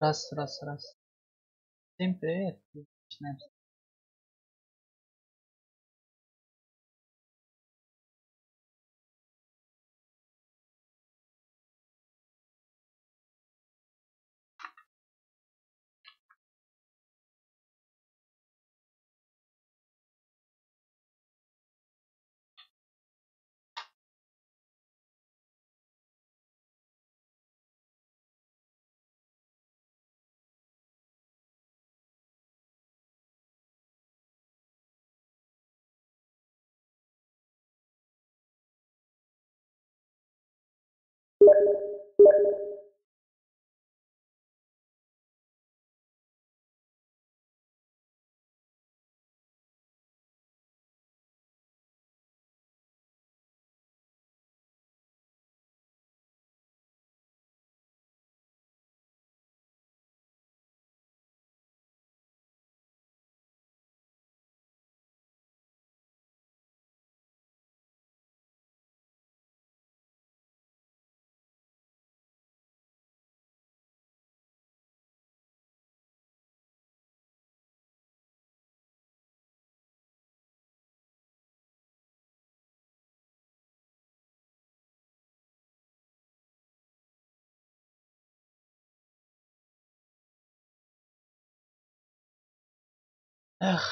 Раз, раз, раз. Всем привет. Начинаем. Эх,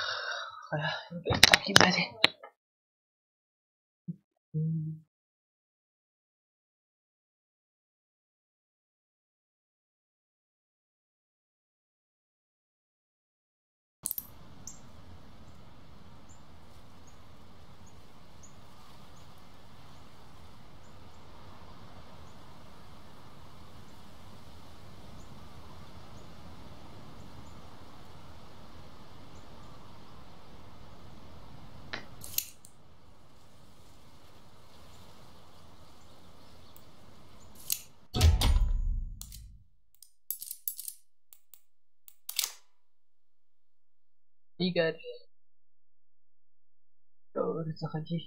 Игорь. Заходи.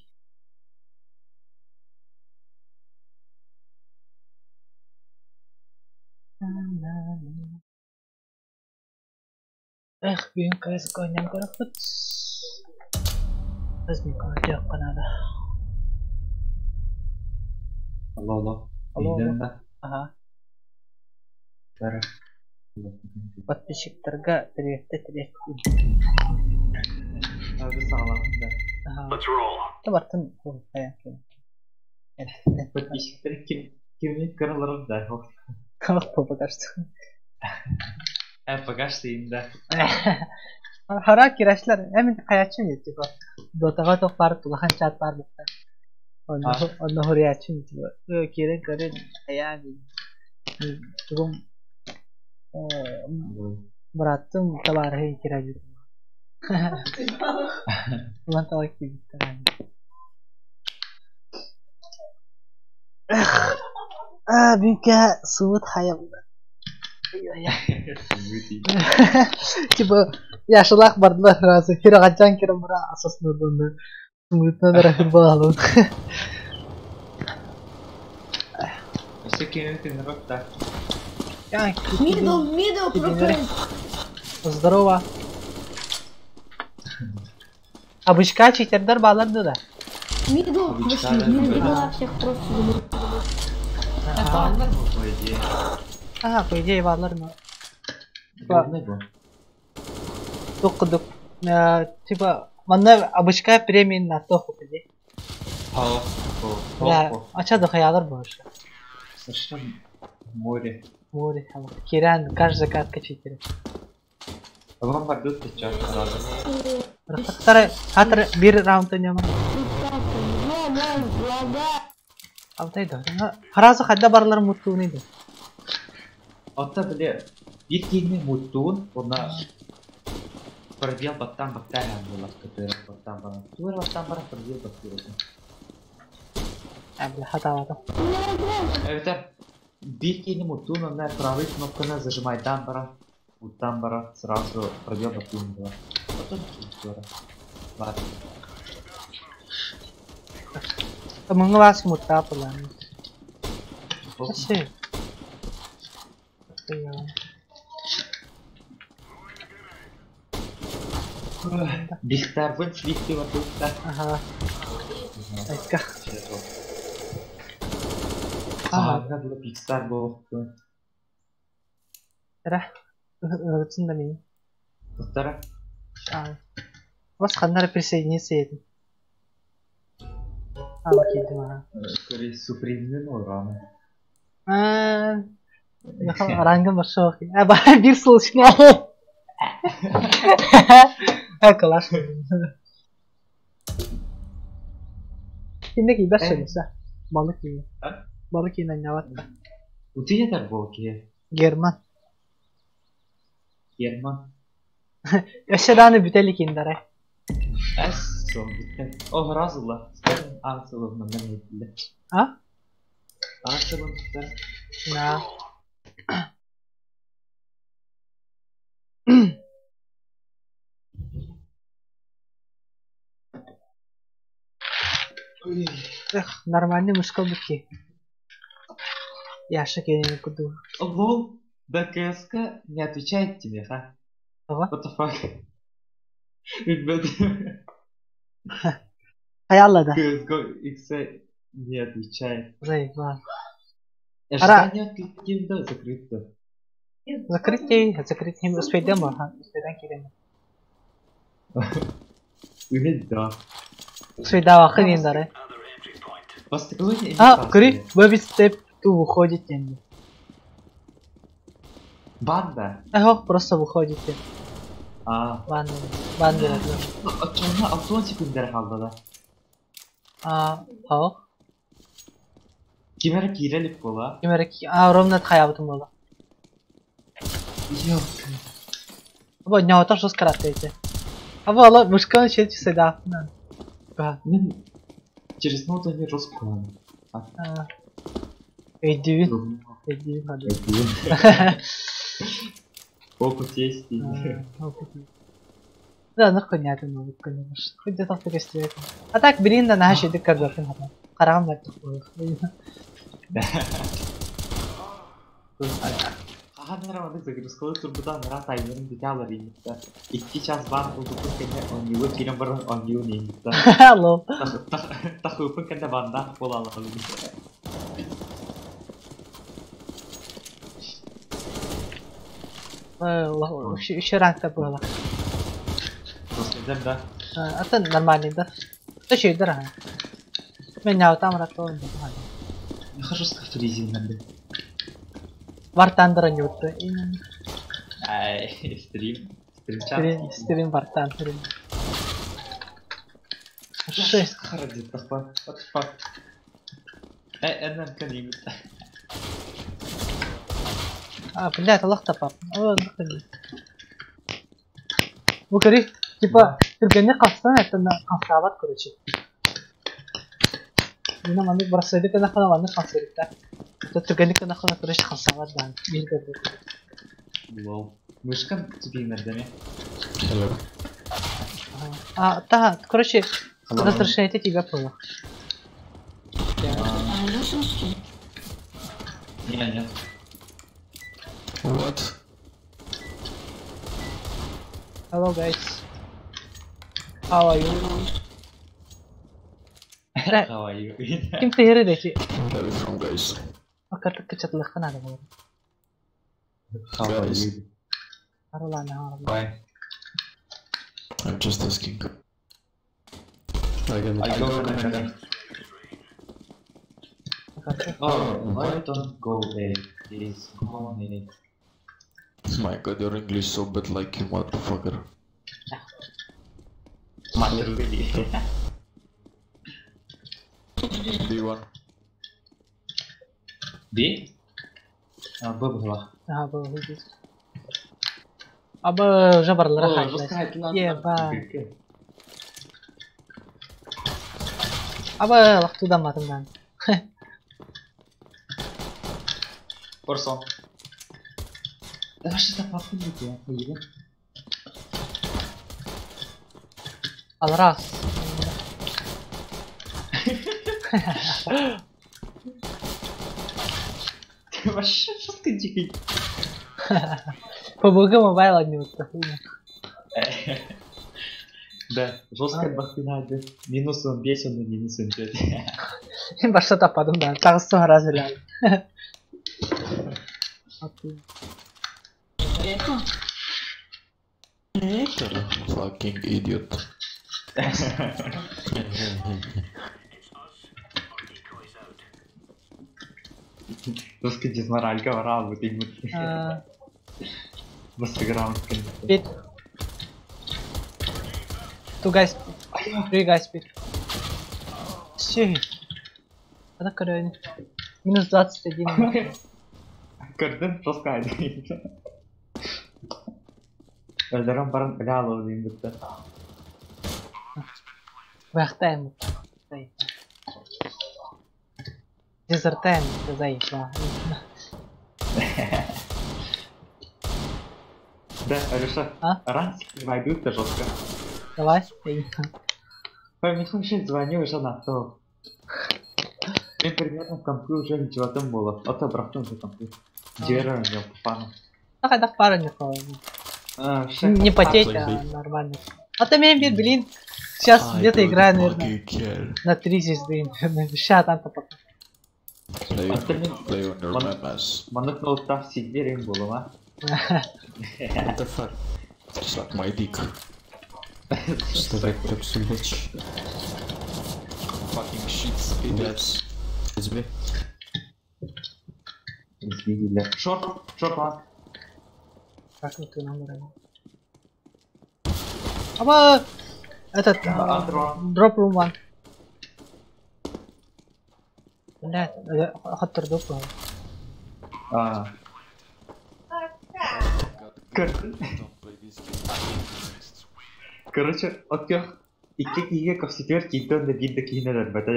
Эх, бүгүн КС-га оонньоон көрөхпүт. Возьми-ка, диэххэ наада. Алло, алло. Алло, Иһиллэн алло. да? Аһа. Бары. Подписчиктарга приветте привет. Abi sağlam да. Аһа. Табартын Подписчиктер ким кимни кыраларым да. Как пока что. Э, пока что им да. Хара кирашлар, эмин хаячын типа. Дотаға тоқ бар, тулахан чат бар букта. Онно хуриячын типа. Кирен көрен хаян. Тугум братым табархи киражы. Улан табак кибиттен. А, бүнкә суыт хаям. Типа, яшылақ бардылар разы. Хирагачан кирем бара асасын Суытна рахыр балалын. Өссө кимин кынырок да. Мидл, мидл, прокрыл. Здорово. Обычка читердер баларды да. Мидл, Обычка, вышли, да, мидла всех просто заберут. Баллар бу, по идее. Ага, по идее баллар, но... Главный бу. Тук-дук. Типа, манна обычка премии на тоху пиди. Хо, хо, Да, хо. ача да хаялар больше. Совершенно море. Море, Киран, каждая катка читер. А вам бардут сейчас сразу. Хатар, хатар, бир раунд нема. Алтай да. Харазы хадда барлар муттуун иди. Отта биле бир киһини муттуун уонна пробел баттан баттаан буолар который баттан баран. Тугар баттан баран пробел баттыыр. Абла хатаавата. Это бир киһини муттуун уонна правый кнопканы зажимайдан баран уттан баран сразу пробел баттуун буолар. Потом тура. Бар. Мыңлас мутта пулан. Вообще. Бихтарбын слихти вокруг. Ага. Айка. Ага. Ага, было Pixar был. Эра. Ырытсын да мини. Повтора. Бас ханнара присоединиться етин. А, окей, ага. Скорее, супримный рано. Рангым баршо. А, ба, бир случай. А, класс. Киндеки бәс сөйлесе. Балык yiyor. Balık yiyen ne var? Утыятар болки. Герман. Герман. Өссө бүтелик индара. Әс, бүткен. О, разыла. Скажем, арсылы мындан етілді. А? Арсылын. На. Эх, нормальный мышка бутки. Яша кенен куду. Лол, ДКСК не отвечает тебе, ха? Ага. What the fuck? Ребят, Hay да. CSGO X не отвечает. Заебал. Ожидание от каким-то закрыто. Закрытие, закрытие. Успейдем, ага. Успейдем кирем. Уверен, да. Успейдам, ахын дары. Построение. А, кори, вы степ ту выходите. Банда. Ага, просто выходите. А. Банда. Банда. Очоңна 60 секундер қалды да. А, хоо. Кимер кирелик бола. Кимер а ровно хаябытым бола. Ёлка. Бо нявата что скаратайте. А вала мышканы шет чисайда. Га. Мен через ноуту не жестко. А. Эйдүн. Эйдүн хады. Опыт есть. Опыт. Да, ну хуйня ты новый, конечно. Хоть где-то в такой. А так, блин, да наши дик кардофин хата. Карагам бар тохпой. Хаһан загрузкалы турбудан ра таймерин бүтә инде. 2 час бар булдык кенә онюы кирен бар онюы инде. Алло. Тахыпын кенә банда була ала. Еще рангта было. Просто да. А это нормальный, да? Это еще и дорого. Меня там ратон. Я хочу сказать резин надо. War Thunder не вот. Ай, стрим. Стрим чат. Стрим War Thunder. Шесть. What the fuck? Эй, НМК не. А, блядь, Аллах тапап. Бу көрі, типа, түргенне қапсан, это на қапсабат, короче. Мына маны бросайды кына хана маны қапсайды да. Это түргенне кына хана, короче, қапсабат да. Мир көрді. Лол. Мышкам тебе иногда, Hello. А, да, короче, разрешение тебя было. Не, нет. What? Hello guys. How are you? How are you? Ким тыйры дечи? Where are you from, guys? Акыртык кычатлыккан ада болот. How are you? Арулана. Why? I'm just asking. I can. I go on Oh, why don't go A? Please go on A. My god, your English so bad like you motherfucker. Матерли. B1. B? А, Б была. Ага, был здесь. А Б уже барлара. Еба. А Б лахтуда матымдан. Порсон. Да что это попытки, я поеду. Алрас. Ты вообще жестко дикий. PUBG Mobile одни вот. Да, жесткая бахтина, минус он 5, он минус он 5. Башта таппадым да. Тагыстым раз эле. Fucking idiot. Жестко дизморалька врал, вот именно. Бассаграунд. Pit. Two guys. Three guys pit. Все. Это короче. Минус 21. Көрдүм, жестко айдым. Өлдөрөн баран өлө алуу дейм бітті. Вахтаем. Дезертаем, заебал. Да, Алеша, А? раньше войдут жестко. Давай. Ой, мне слушай, звоню уже на то. Мен примерно в компе уже ничего там было. А то обратно уже компе. Дверь у него попала. Так, так пара не Не потеть, а нормально. А то меня, блин, сейчас где-то играю, наверное, на 3 звезды. Сейчас там-то пока. Play on your mamas. Маннык ноуттах сидерин булума. What the fuck? Suck my dick. Что так bitch. Fucking shits, idiots. SB. Видели. Шорт, шорт one. Как ты номер? Аба! Этот... Drop room one. Блядь, хаттыр доп. Короче, от тех икки киһигэ көхсүтүгэр киирдэ уонна биир да киһини өлөрбөтө.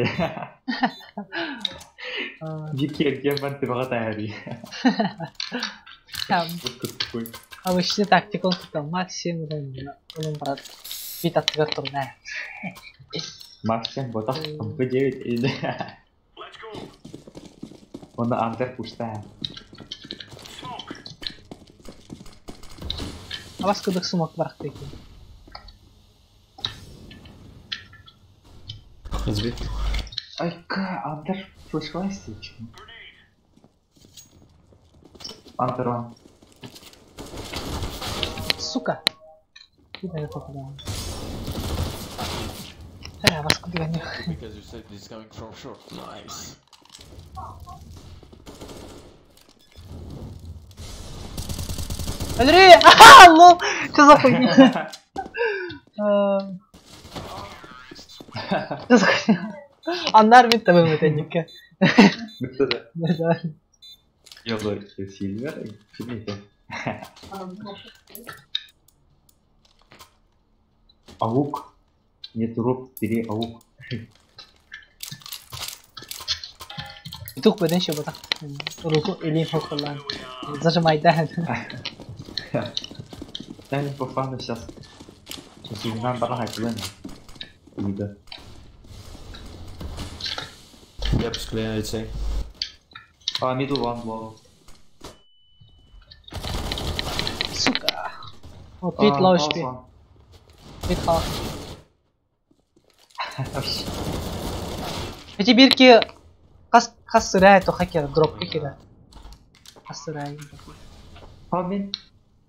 Биир киэргиэн баран тыбаҕа тааһарыы. Обычный тактика он тут максимум он брат. Бит аттыгар турна. Максим ботах МП9 или. Он андер пустая. А вас кудык сумок барахты екен. SB. Айка, андер флешлайся, чем? Андер он. Сука! Куда я попадал? Вас куда не. Because you said it's coming from short. Nice. Андрей! Ага, лол! Что за хуйня? Что за хуйня? Аннар бит табы метенникке. Бітті Да. Йолы Сильвер, Филиппе. Аук. Нет, урок, бери аук. Тух беден ще бота. Руку или хохолан. Зажимай, да. Дай по фану сейчас. Зумнан барахай плен. Ида. Gaps clear, I'd say. Middle one low. Сука. О, пит low HP. Пит half. Эти бирки хас сырая, то хакер, дроп хакера. Хас сырая. Мен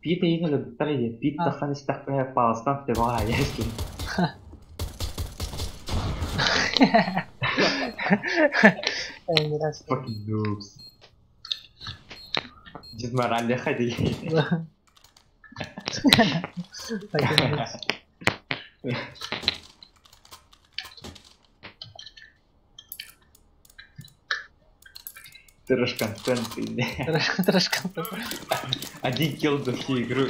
пит ең өлі еді. Пит тақсан истақпай паластан деп аға если. Fucking noobs. Дед Мораль ходи. Трэш контент. Трэш контент. Один килл за всю игру.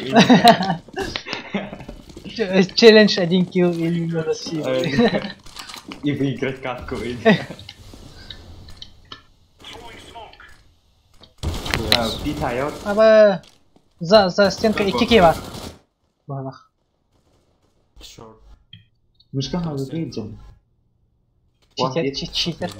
Челлендж один килл или за всю игру. И выиграть катку. Питает. Аба за стенкой икки бар. Балах. Short. Мышка надо выйдем. Читер, читер.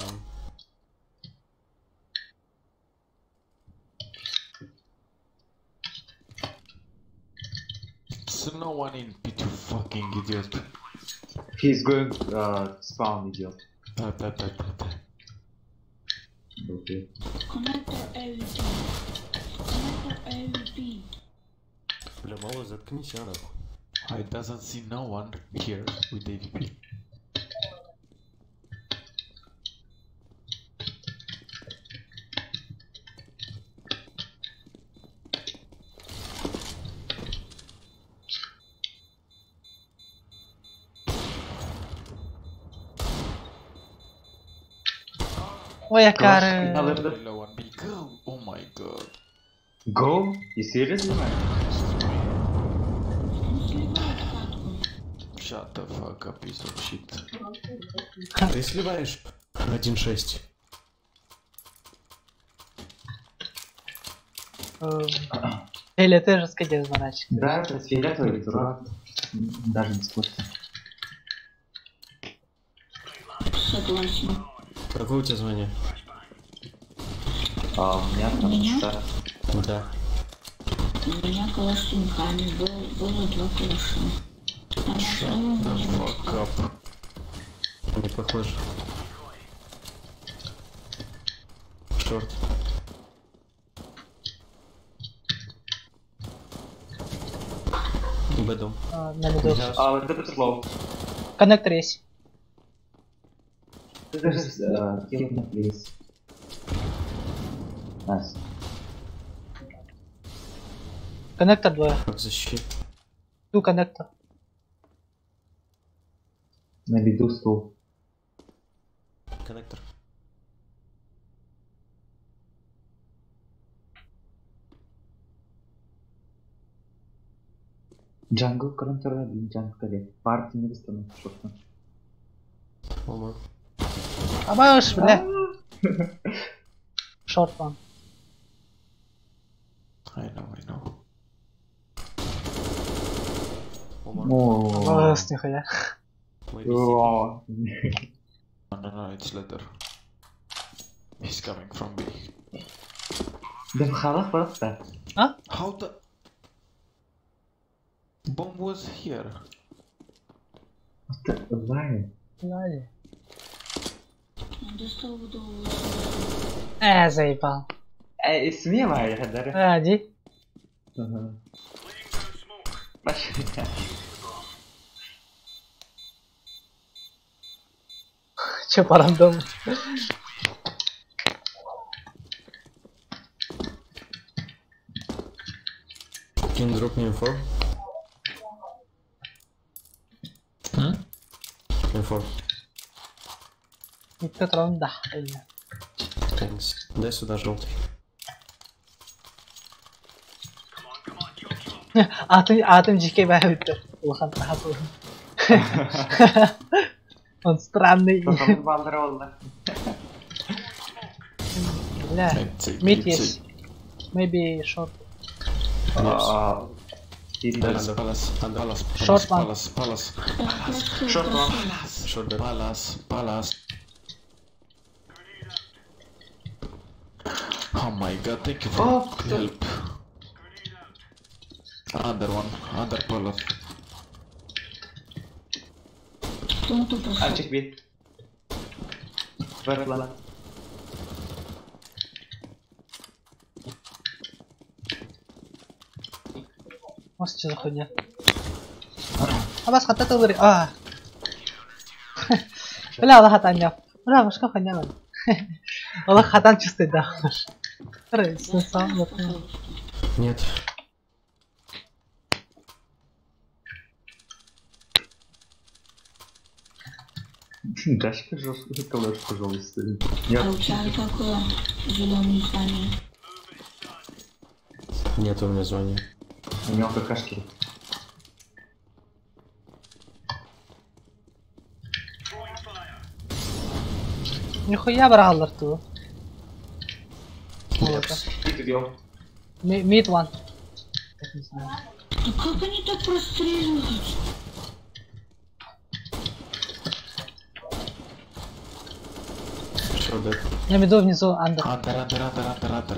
It's no one in P2 fucking idiot. He's going spawn, idiot. Да, да, да, да, да. Okay. Connector AVP. Connector AVP. Бля, малой, заткнись, а нахуй. I doesn't see no one here with AVP. Ой, акары. Low one B. Go! Oh my god. Go? You seriously, man? Он сливает катку. Shut the fuck up, piece of shit. Ты сливаешь 1.6. Или ты же скидываешь звоночек. Да, это фиолетовый дурак. Даже не спорьте. Согласен. Какое у тебя звание? А, у меня там У меня? что? Да. У меня калаш с мехами. Было два калаша. А на Shut втором the у меня fuck up. Не похож. Short. Б дом. А, на миду. А, вот это слово. Коннектор есть. Ты даже kill me, please. Nice. Коннектор двое. Как защит. Two connector. На виду стул. Коннектор. Jungle коннектор один, jungle лев. Парти не достану, шорта. One more. Абаш, бля. Short one. I know, I know. One more. О, Ос, нихуя. Maybe О. No, no, no, it's letter. He's coming from B. Да в халах просто. How the... Bomb was here. What the- Why? Ладно. Он достал голову. Заебал. Эй, смело, я дарю. А, иди. Ага. Пошли. Че по рандому? Can you drop me M4? Hmm? M4. Никто ранда. Thanks. Дай сюда желтый. Атом GK бәбітті. Улахан тахату. Он странный. Потом балролла. Бля. Mid C, Mid mid C. есть. Maybe short. А, Palace, palace, palace, Short one. palace, palace, Так, Short one. Short dead. palace, palace. Oh my god, thank you for Oh, help. Under one, under palace. Кто тут прошел? А, check B. Верла. Может, что за хуйня? А вас хата говори. А. Бля, Аллах хатан Бля, башка хуйня. Аллах хатан чувствует, да. Пожалуйста. Нет. Дашь, пожалуйста, калаш, пожалуйста. Я А у тебя какое зеленое здание? Нет у меня звания. у него какашки. Нихуя брал ту. Лепс. Ты убил. Mid one. Так, не знаю. Да как они так простреливают? Short dead. На миду внизу under. Under, under, under, under, under.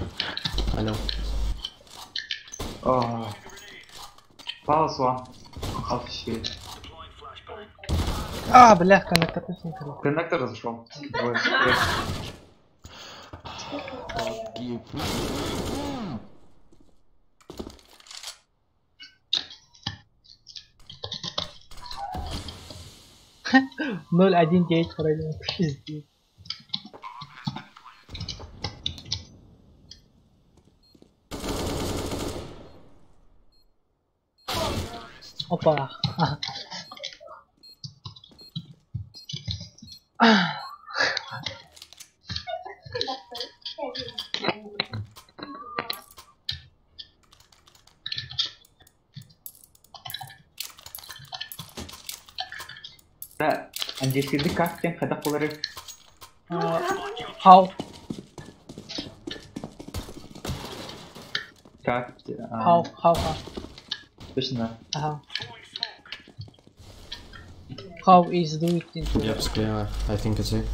I know. О. Palace one. Half shit. А, бля, коннектор точно не Коннектор зашел. Двое. Give. 0,1,9 вроде. Пиздец. Опа. Да, английский как тем, когда полары. How? Как? How? How? How? Точно. Ага. How is do it in Yep, clear. I think it's A.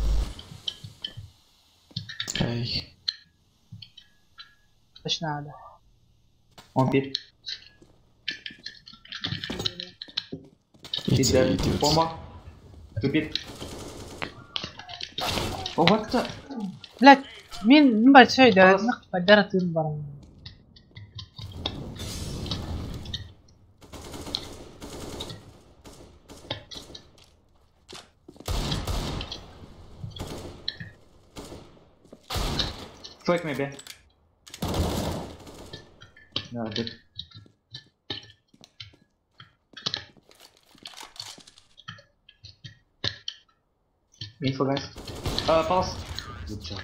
Эй. Точно надо. Он пит. It's A, dudes. Помог. Тупит. О, what the? Блять, мин большой да, поддара тын барам. Strike maybe. No, good. Info guys. Pulse. Good job.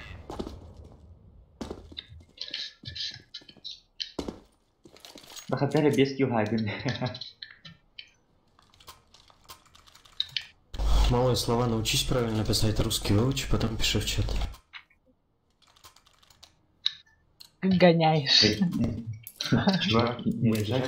Хотели без Q hiding. Малые слова научись правильно писать русский, выучи, потом пиши в чат. Гоняешь. Чувак, не уезжай.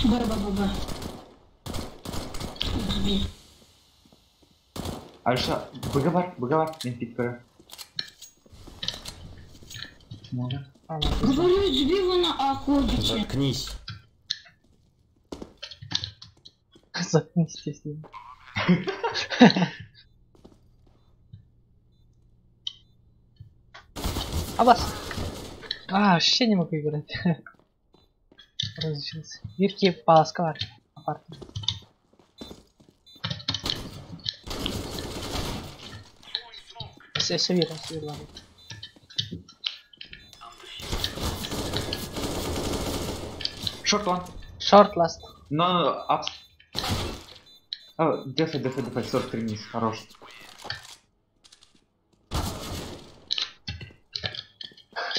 Б, Б, Б, Б. Б. Аша, быга бар, мен пит көрем. Можно? Говорю, сби вы на А ходите. Заткнись. Заткнись, естественно. Абас. А, вообще не могу играть. Разучился. Вирки паласка бар. Апарт. Все, все верно, все верно. Short one. Short last. No, no, no, up. О, дефай, дефай, дефай, 43 низ, хорош.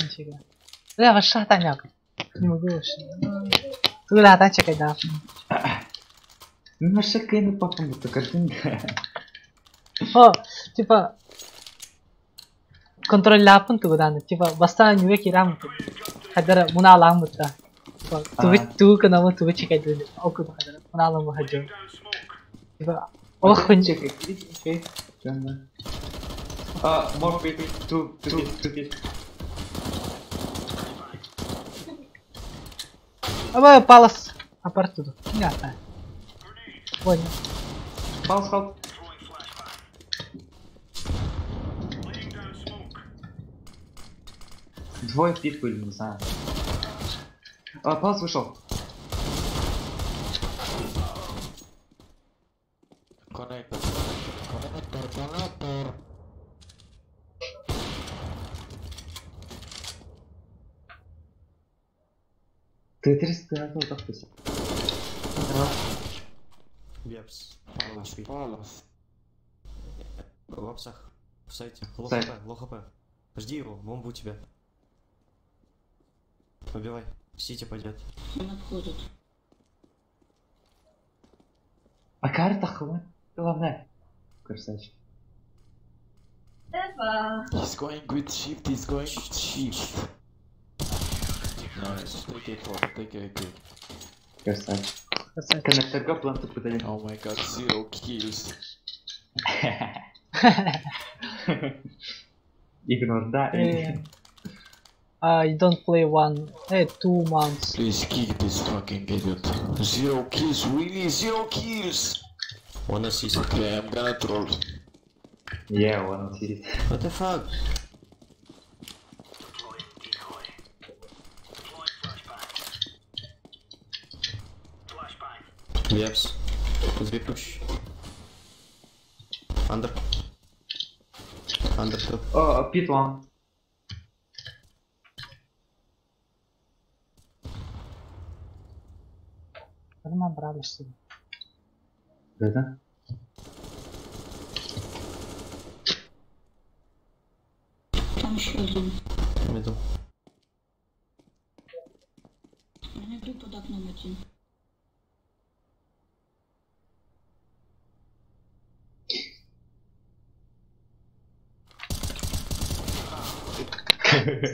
Нифига. Бля, вообще таняк. Не могу вообще. Бля, танчик да. Ну, вообще кину потом эту картинку. О, типа... Контроль ляпын тугудан, типа, бастан юве кирам. Хадара муна аламыта. Типа, тугу кынамы тугу чекайды. Оку хадара муна аламы хаджу. Типа, ох, Чекай, окей. More pit, two, two, two pit. Аба, палас. Апартуду. Понятно. Понял. Палас help. Двое пит были, не знаю. А, палас вышел. Connector, connector, connector. Ты 300 так Бепс. Палас, палас. В апсах. В сайте. Low Сайт. хп, low хп. Жди его, бомбу у тебя. Убивай. Сити пойдет. Он обходит. А карта хватит. Главное. Красавчик. He's going with shift, he's going with shift. Nice, take a four, take a kill. Красавчик. Красавчик. Коннектор го план тут подали. Oh my god, 0 kills. Игнор, да? I don't play 2 months. Please kick this fucking idiot. Zero kills, really? Zero kills! One assist. Okay, I'm gonna troll. Yeah, one assist. What the fuck? Yes. Let's be push. Under. Under two. Oh, pit one. Нормально бравишься. Да? Там еще один. Middle. На иду под окном один.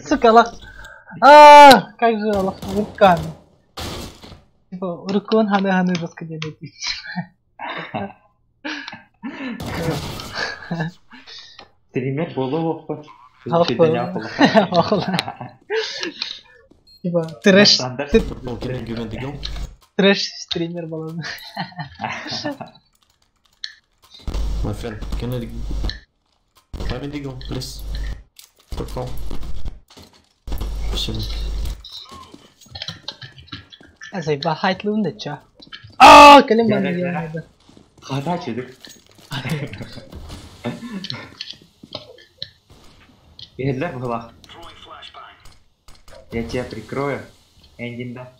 Сука, лох. А, как же лох руками. Типа, рукон ханы-ханы жестко делает. Стример голову. Типа, трэш. Purple, can you give me the go? Трэш стример был. My friend, can you buy me the go, please? Purple. Спасибо. Заебал, хайт лунда, чё? А, калимбан не Хватайте, да? Я была. Я тебя прикрою. Эндин, да.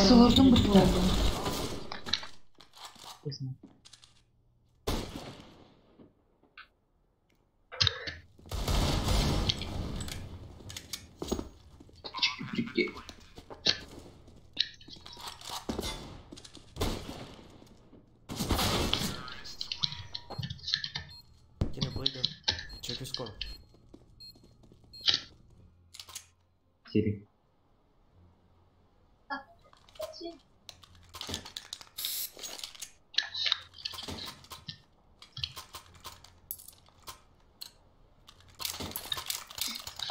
Сложно быть. Can you play them? Check your score. Сири.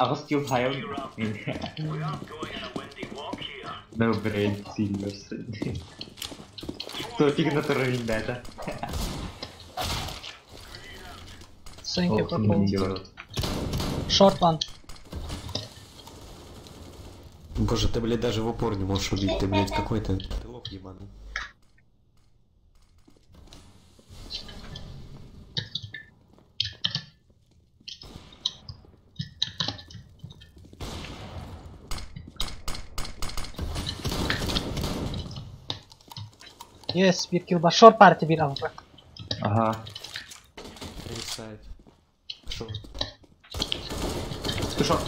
I was still high on. No brain silvers. Кто фиг на ребята. Thank you, purple. Short one. Боже, ты, блядь, даже в упор не можешь убить, ты, блядь, какой-то. Ты лох ебаный. Yes, bir kill бар. Short party bir AWP. Ага. Inside. Short. Ты шо?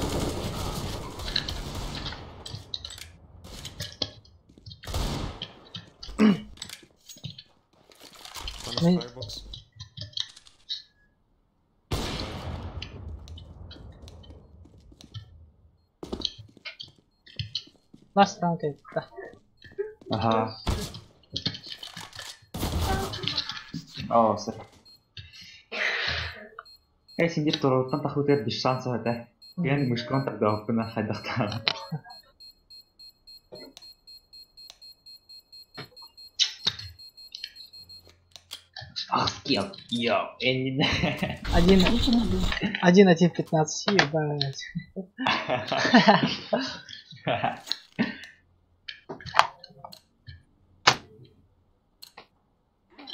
One is firebox. Last round это. Ага. О, все. Эй, синдир туруттан тахытыар без шансов это. Мен мышкон тогда опына хайдахтан. Ах, скилл. Йо, я не... Один, один, один, 15, ебать.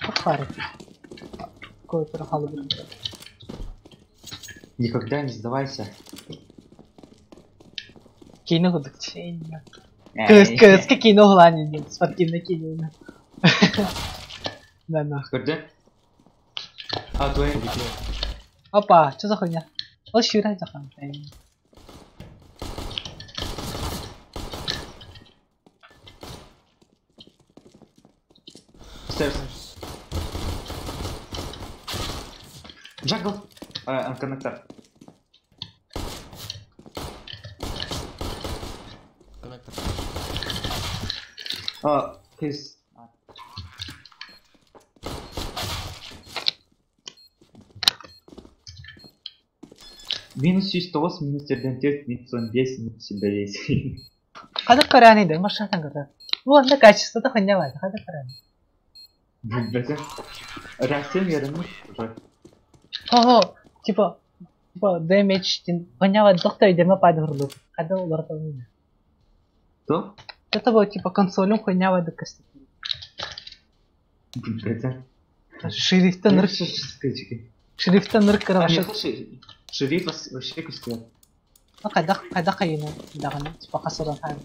Похварит. Какой прохал. Никогда не сдавайся. Кину худокчение. Кыс, какие ногу спортивный кину. Да нахуй. Где? А, твой. Опа, что за хуйня? О, щура за хуйня. Stairs. Jungle. Connector. Connector. He's... Минус 109, минус 44, минус 15, минус 10. Хадыр көрәни дә, машинатан көрә. Бу анда качествода хуйня бар, хадыр көрәни. Билбэтим. Реакциям ярымы уже. Хо-хо, типа, damage дин хуйня бар, доктор идеме падыр хурлук. Хадыр улар талмыйны. Что? Это было типа консолем хуйня бар дыкасты. Билбэтим. Шрифтен ныр, шрифтен ныр кыра А, нет, вообще. слушай, шериф вообще костюм. Ну, когда хайны, даганы, типа хасыран хайны.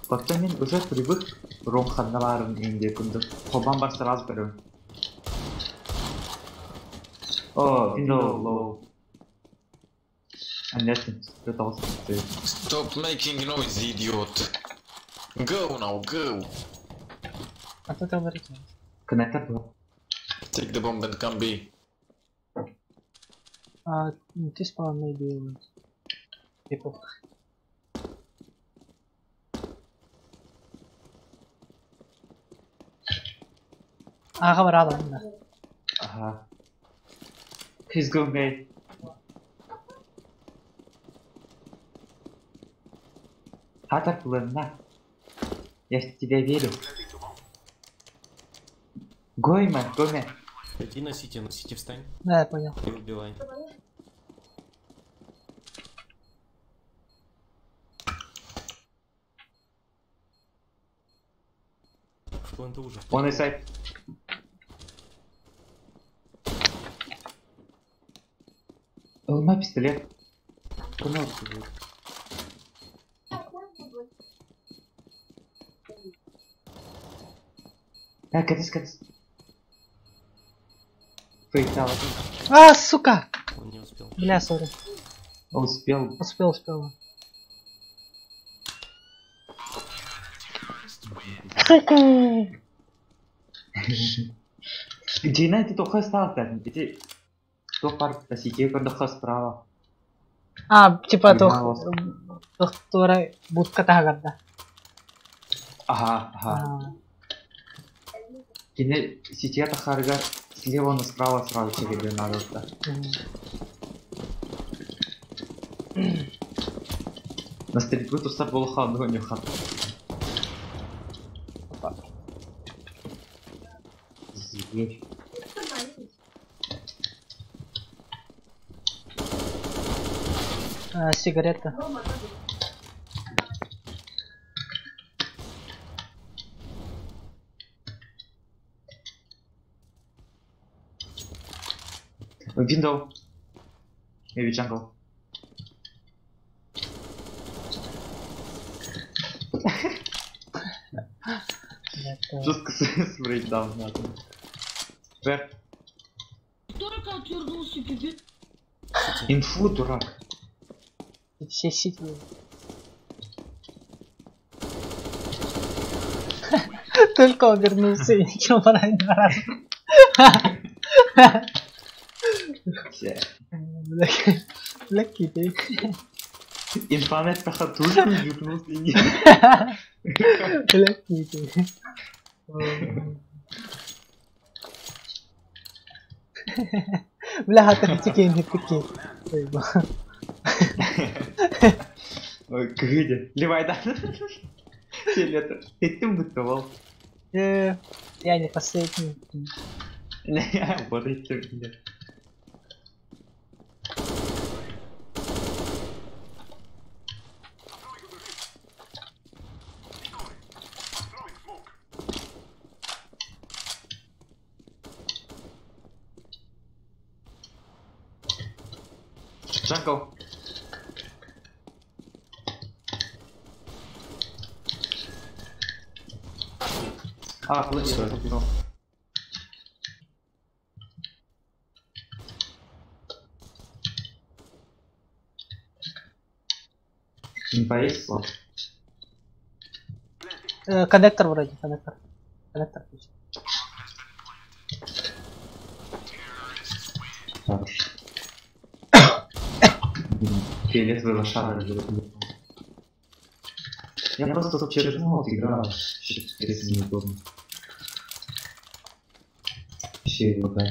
Потом мен уже привык ром ханналарын инде күндү. Хобан бар сразу берем. О, window low. Аннетин, это Stop making noise, idiot. Go now, go. А то говорите. Коннектор был. Take the bomb and come B. А, this one maybe people. Ага, брала, да. Ага. He's going A. Хатар на. Я в тебя верю. Гойма, Гойма. Иди на сити встань Да, я понял. и убивай. В пленту уже. Он inside. Луна пистолет. Канал будет. А, катись, катись. Фейтал. А, сука! Он не успел. Бля, сори. Успел. Успел, успел. Сука! Джейна, ты только остался. Иди. Кто пар посети, когда справа. А, типа, Бля, доктора будка тагарда. Ага, ага. Кине сетета харгар слева на справа сразу тебе надо. Да. На стрельбу тустар было хаду, не хат. Опа. Зверь. А, сигарета. Window. Maybe jungle. Жестко с брейкдаун надо. Вверх. Только отвернулся, пипец. Инфу, дурак. Все сити. Только он вернулся и ничего не раза. Лаки ты. Инфанет тахатульку вернулся и не... Лаки ты. Бля, ты тикин, тикин. Ой, Гыдя. Левай, да. Фиолетовый. Ты бытовал. Я не последний. Вот это меня. Jungle. А, подожди, я Не повесил? Коннектор вроде, коннектор. Коннектор. Хорош. Фиолетовый лошара. Я просто тут через мод играл. Через неудобно. Вообще его, да.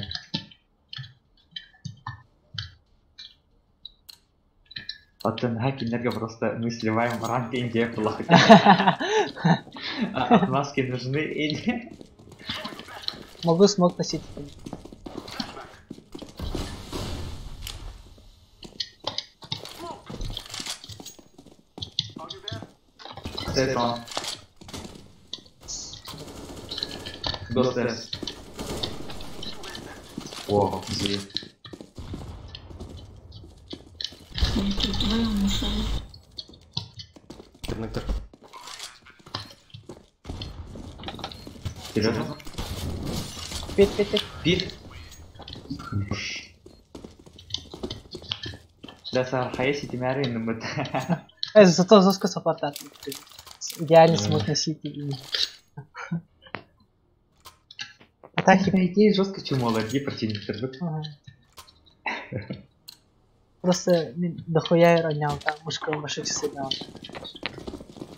Оттон хакинерга просто мы сливаем ранг Индия плохо. А отмазки нужны или... Могу смог носить. Stairs. Go stairs. О, извини. Они тут вдвоем ушли. Коннектор. Серьезно? Пит, пит, пит. Пит. Да, сархай ситимяри нымыт. Зато жестко саппорт. Идеально смог носить и... А так По идее жестко чумоло, где противник тербек. Ага. Просто дохуя я ронял там, мышка вообще сыграл.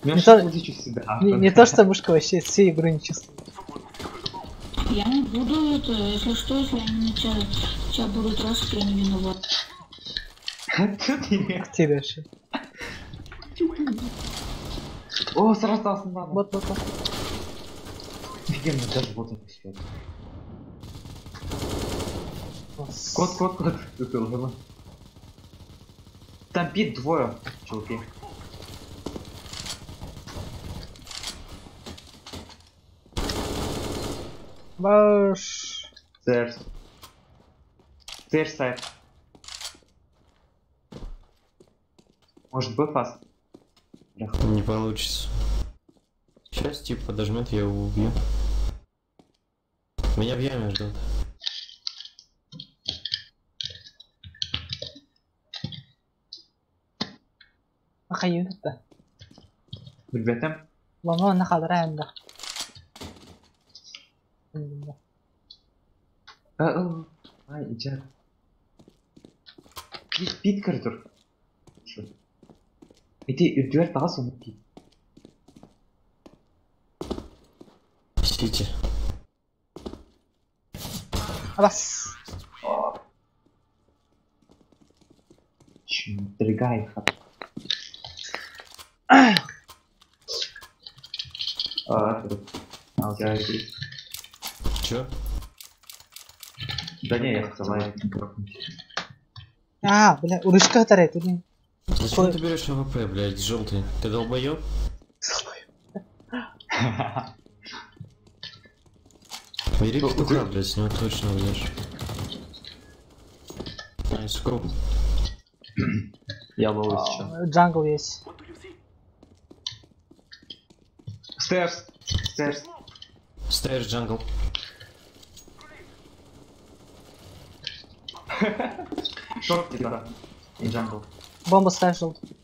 Не Не то, что мышка вообще всю игру не чувствует. Я не буду это, если что, если они на тебя будут рашить, я не виноват. Ты вообще. О, сразу остался надо. Вот, вот, вот. Офигенно, даже вот это все. Кот, кот, кот. Там пит двое, чуваки. Баш. Stairs. Stairs side. Может быть фаст? Не получится. Сейчас тип подожмет, я его убью. Меня в яме ждут. Ахаюта. Ребята. Лоно на хадренда. Ай, иди. Пит, пит коридор. Иди, үрдүгэр таҕас оннук дии. Сити. Бас. Чмтригай хат. А, у тебя есть? Чё? Да не, я хотел лайк дропнуть. А, бля, урышка тарает, или? Зачем ты берешь АВП, блядь, желтый? Ты долбоёб? Бери петуха, блядь, с него точно уйдешь. Nice, go. Я low еще. Jungle есть. Stairs! Stairs! Stairs, jungle. Short где-то. И jungle. Бомба ставь желтый.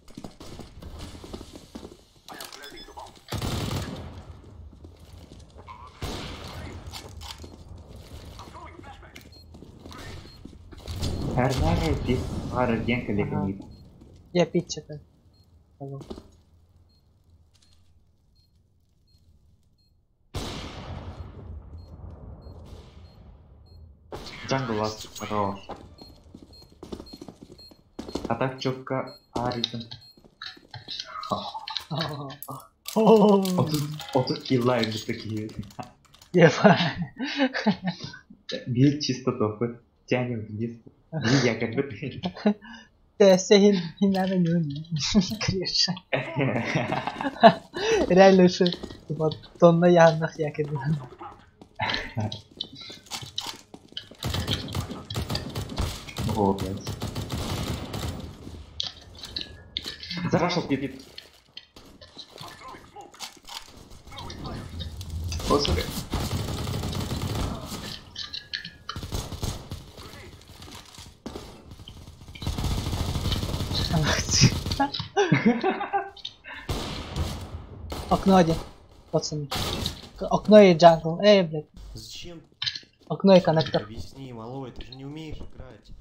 Я пить что-то. Jungle вас хорош. А так четко Аритон. Вот тут киллайм такие. Бил чисто топы. Тянем вниз. Я как бы. Реально еще типа тонна явных якорь. О, блядь. Зарашил пипит. О, сука. Окно один, пацаны. Окно и jungle. Эй, блядь. Зачем? Окно и коннектор. Объясни, малой, ты же не умеешь играть.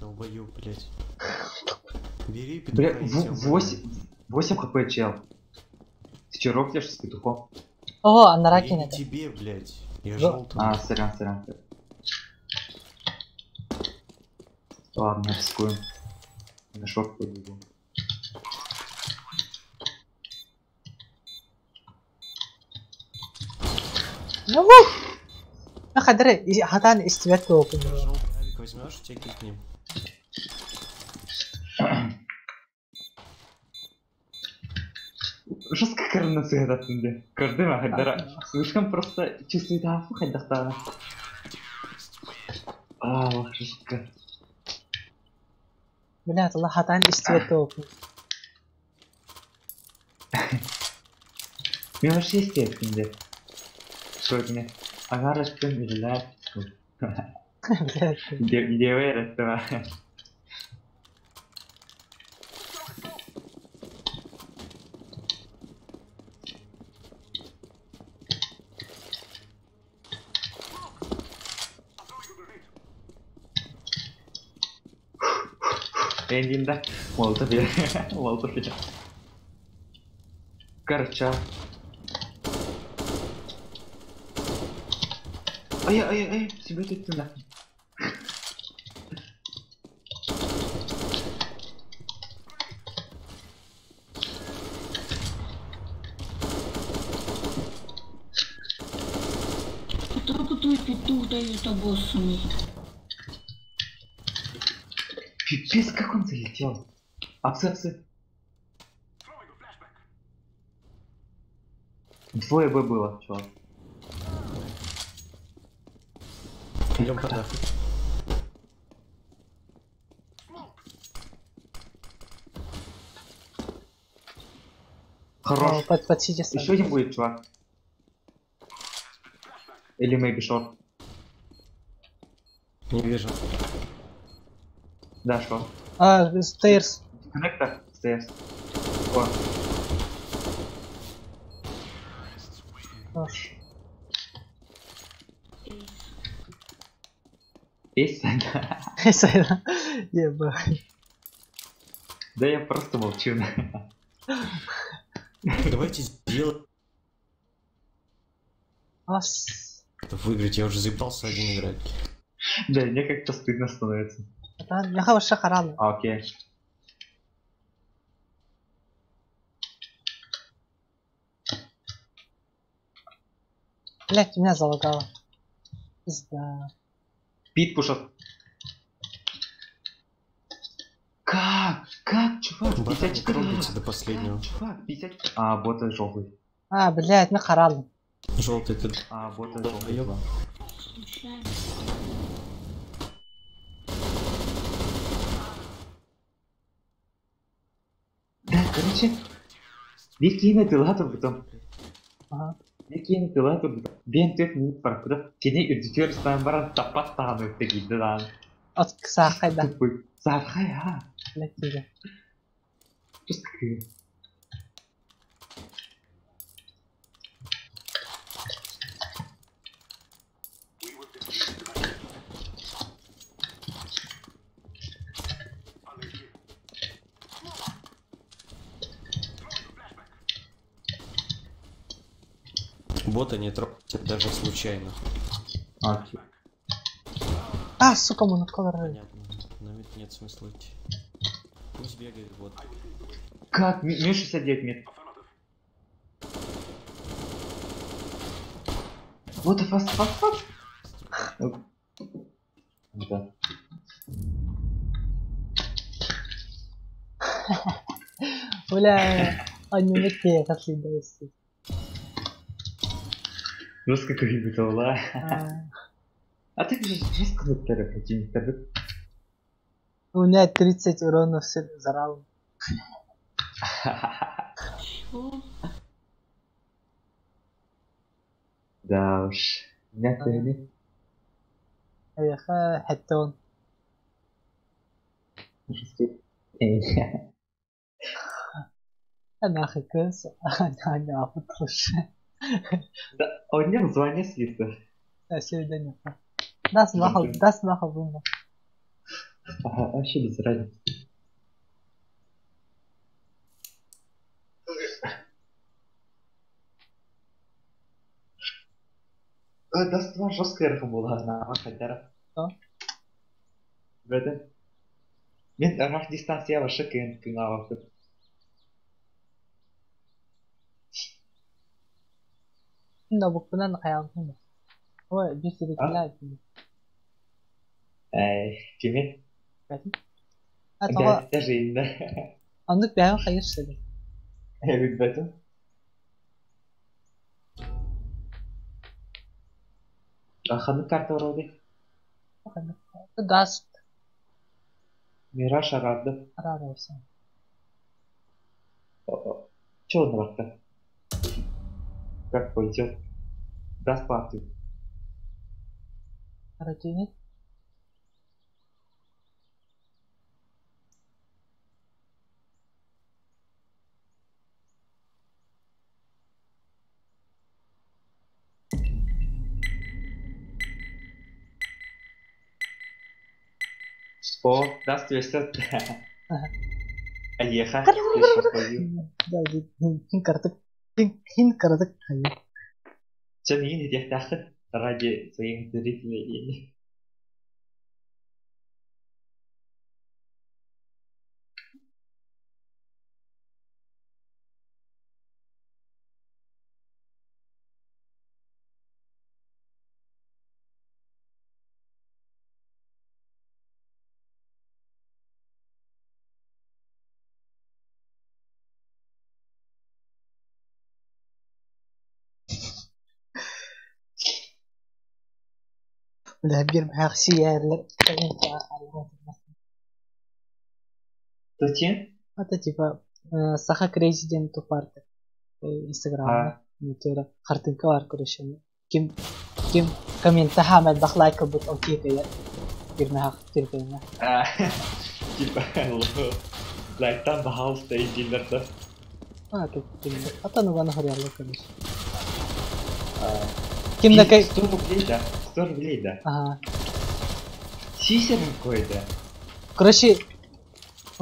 Долбоёб, блядь. Бери петуха. Бля, 8 хп, чел. Ты чё, рофлишь с петухом? О, а на раке не тебе, блядь. Я желтый. А, сорян, сорян. Ладно, рискуем. На шорт побегу. Ну! Хадары, хатан истибэт буолбун. Желтый авик возьмешь, те кикнем. Жестко корона сыгадаттын Көрдүм ахайдара. Слишком просто чувствует афу хайдахтаана. А, жестко. Бля, Allah хатан истибэт буолбун. Мен вообще истиэттин Сегодня. Агарыштын үлэлэр. Бля. Девер этого. Эндинда Молотов я. Молотов я. Короче. Ай, ай, ай, себе тут нахуй. Только твой петух дает обоссанный. Пипец, как он залетел. Апсы, апсы. Двое Б было, чувак. Идем под Хорош. Под, под сити Еще один будет, чувак. Или maybe short. Не вижу. Да, шорт. А, stairs. Connector, stairs. О, Хорош. есть? Ебать. Да я просто молчу. Давайте сделаем Ас. это выиграть, я уже заебался один играть. Да, мне как-то стыдно становится. Хатан, я вообще харал. А, окей. Блять, меня залагало. Пизда. Пит пушат. Как? Как, чувак? Братан, не 54. трогайте до последнего. Как, чувак, 54. А, боты желтый. А, блять, на харал. Желтый ты А, боты желтый. долбоёб. Случайно. Да, короче, Викина ты лату потом. Ага. Викина ты лату потом. Бен төт минут бар куда. Кене үрдүтөр стан баран таппат тағаны өттө дан. От сахайда. Тупой. Сархай, а. Блять, тиге. Просто какие. Бота не трогайте даже случайно. Окей. А, сука, моноколор. Понятно. На мид нет смысла идти. Пусть бегает бот. Как? Минус 69 мид. What the fuck, fuck, fuck? Да. Бля, аниме катлидайся. Жестко какой-то, А ты же жестко на противник, У меня 30 урона за раунд. Чё? Да уж. Меня ты Эх, хеттон. Нахуй кыз, она апытылыш. Да, а у меня название слито. Сегодня. Дас махал, дас махал бумба. Ага, вообще без разницы. Даст два жесткая была на Хадара. Что? В этом. Мин ыраах дистанция вообще кыҥаабаппын. Мин обукпунан хайаабыппын да. Ой, биир сибикилээх Ээ, кими? А тоҕо Бэйэтэ жизнь. оннук бэйэм хайыр сөбүй? Билбэтим. Ханнык карта барабый? Газ Мираж арарды. араарайсан. Че он барда? Как пойдет? Даст партию. Аратыны О, даст 200. Аеха, слышал пою. Да, хин картык хин картык хайы. Чем миин этиэхтээххин ради своих зрителей. Бля, биир бэхсийээлэр Зачем? Это типа Саха Крейзи диэн тупарты Инстаграмҥа хартыынка баар короче ким ким коммента хаамай элбэх лайк ылбыт ол киһи кыайар кирмэһэх тирпэҥҥэ Типа лайктан пожалуйста индилер да. А ата ну хориалла короче. Ким да кай 100 рублей да. 100 рублей да. Ага. Сисер какой-то. Короче,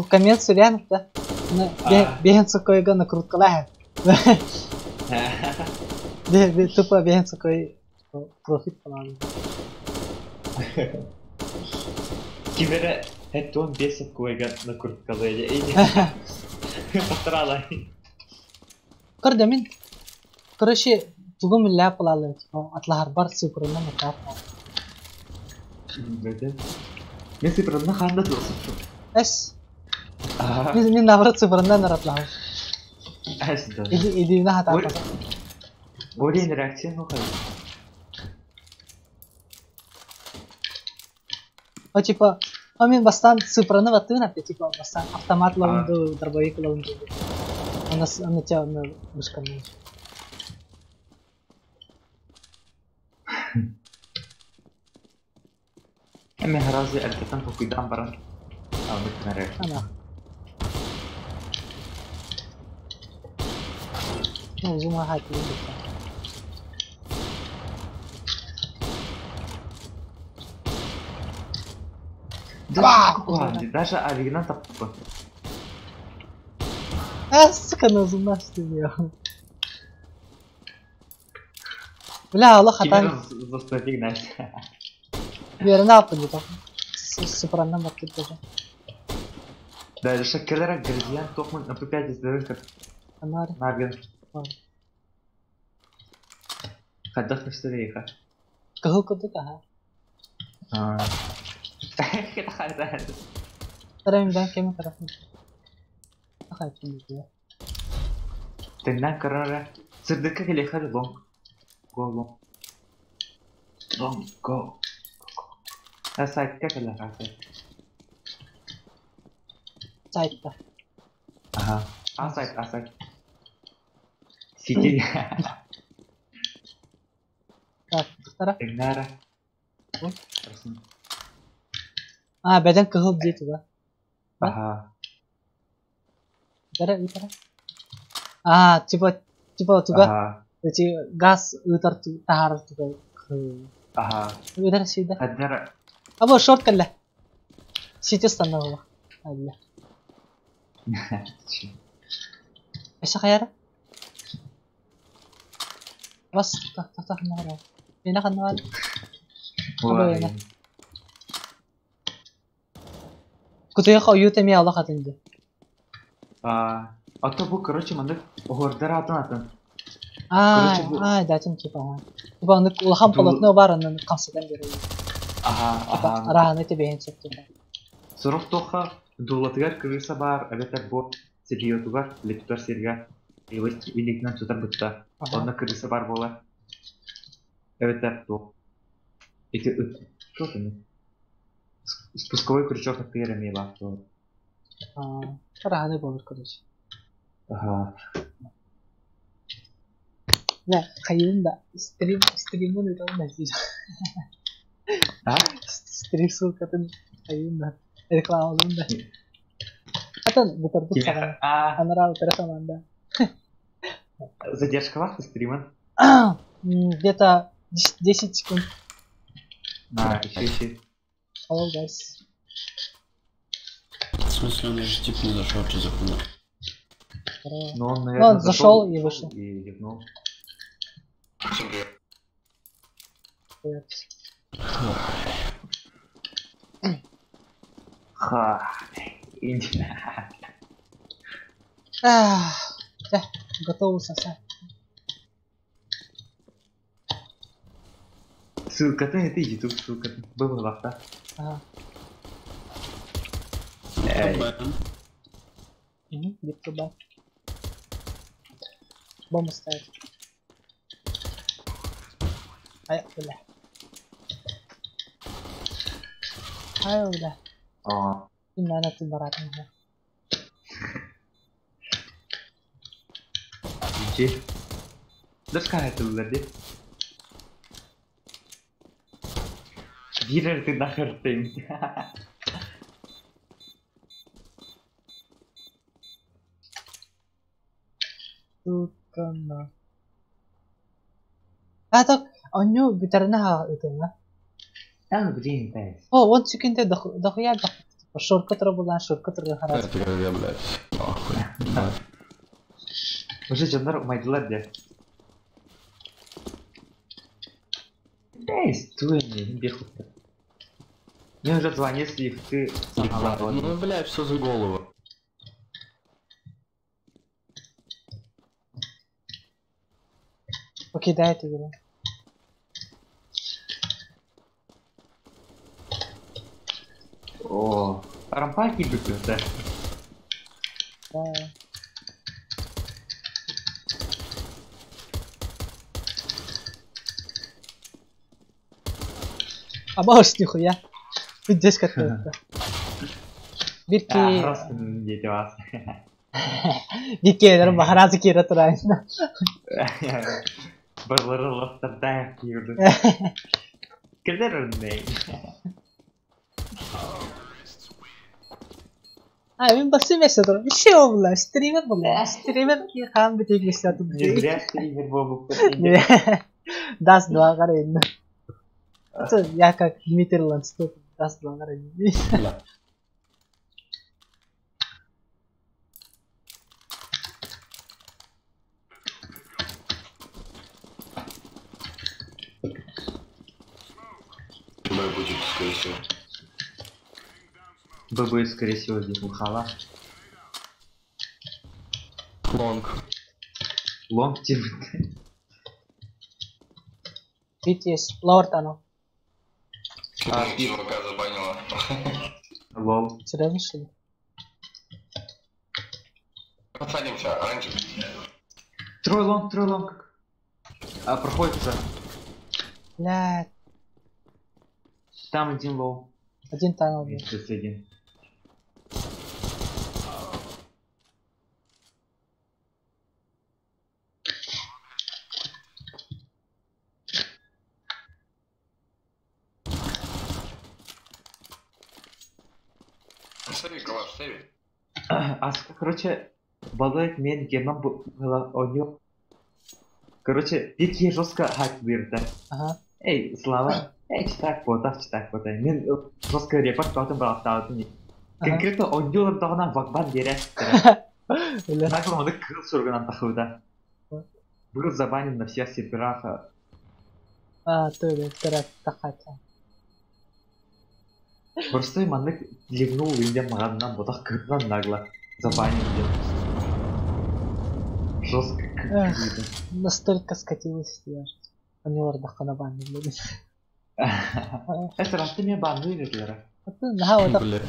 коммент суруйан да. Бэйэн сокойга накруткалаах. Тупо бэйэн сокой профит план. Кимэрэ эттон бесов койга накруткалыйа. Постаралай. Көрдө мин. Короче, тугум ляп палалы, типа атлахар бар цифрынан атап. Мен цифрынан ханда туосуп. Эс. Мин мин наоборот цифрынан аратлахар. Эс да. Иди иди на хата. Более реакция ну хай. О типа, а мин бастан цифраны ваттыгын апте, типа бастан автомат лавынды, дробовик лавынды. Она она тебя на мышканы. Эми харази эрдэтэн толкуйдаан баран албыт нэрэ. Ана. Ну, зума хати. Даже оригинал таппы. А, сука, на зума что Бля, Аллах хатан. Верна апын Супранна маркет даже. Да, шакелера градиент тохман на P5 издавыхтар. Анар. Наген. Хаддах нефстерейха. Кахыл кудук аха. Тарам бан кеме тарафын. Аха ким Теннан карара. Сырдыкка келехар лонг. Го лонг. Лонг го. Сайтка келехар. Сайтта. Ага. А сайт, а сайт. Сиди. Так, тара. Теннара. А, бәдән кыһыл дии туга. Ага. Тара, тара. А, типа, типа туга. Ага. Эти газ ыытар таһаарар туга. Ага. Ыытар сида. Хаддара. Або шорт кэллэ. Сити станна Алла. Эсэ хайара? Бас, тах тах тах нара. Ина ханна бар. Кутуйах ойуута эмиэ олох атын дии. А, а то бу, короче, маннык оһуордар атын атын. Аа, Короче, бу- аа, датым типа. аа. Типа оннук улахан Ду- полотно баар оннун хамсатан биэрэр. Аха, Типа аха. арааһаны тэбиһин сөп типа. Сорох туохха дуулатыгар крыса баар, эбэтэр бу сельётугар, лептор сиргэ илиитинэн тутар бытта. Аха. Онно крыса баар буолар. Эбэтэр туох. Ити ыт. Туох ини? Спусковой крючок аттыгар эмиэ баар буолар. Аа, арааһаны буолар короче. Аха. Дьэ, хайыыбын да стрим стриммын ыытабын да дии. А? Стрим ссылкатын хайыыбын да рекламалыыбын да. Атын бутарбыт саҕана А, анараа утары хамаанда. задержка ты стриман? Где-то 10 секунд. На, еще, еще. Hello, guys. В смысле, он же тип не зашел, что за хуйня? Здорово. Но он, Ну, наверное, он зашел и вышел. И ливнул. Всем привет. Привет. Ха. Инди. Ах, да, готово сосать. Ссылкатын это YouTube ссылкатын. Был лафта. Ага. Эй. Угу, где труба. Бомбу ставить. Ай, бля. Ай, бля. А, Именно ты барат. Иди. Доска это улады. Вирер ты нахер ты. Сука на. А так, онньуу бүтэринэ ытыҥҥа. А, блин, да. О, он секунда дохуя дохуя. Шорка тура булан, шорка тура харас. Это как я, блядь. Нахуй. Да. Уже дьоннор умайдылар дии. Эй, стой мне, бехуй. Мне уже звонит, слив, ты сама Ну, блядь, все за голову. Покидает игру. О, рампаки быкты. Да. А можешь нихуя. Здесь как-то. Бирки... Просто дети вас. Бирки, бахаразы кира турайна. Барлары лохтарда киирді. Кілдер өрней. А, мен басы емес отыр. Bir şey oldu. Streamer bu. Streamer ki хан бітек бесятын. Не зря стример болып. Даст два қарайын. Я как Дмитрий Ланстов. Даст два қарайын. Бля. Б будет, скорее всего. Б будет, скорее всего, здесь Мухала. Лонг. Лонг тип. Бит есть. Лорд оно. А, Чувака забанила. Лол. Серьезно, что ли? Подсадимся, оранжевый. Трой лонг, трой лонг. А, проходит уже. Блядь. Там один лоу. Один танул был. Плюс один. Сейви, калаш, сейви. А, короче, балык мен герман была у него. Короче, битки жестко хак бирді. Ага. Эй, Слава, эй, читак бота, читак бота. Мен жестко репорт қылатын бір аттағытын. Конкретно онюлар дағынан вакбан бере. Бля. Нагло оны кыл сургынан тахыда. Был забанен на всех серверах. А, то ли, вторая тахата. Просто маннык ливнул индем маганнан ботах кыртынан нагло. Забанил где. Жестко Эх. как-то. Настолько скатилась я. Они ордахана банили. Это раз ты меня банды вердилер. Наха вот Блядь.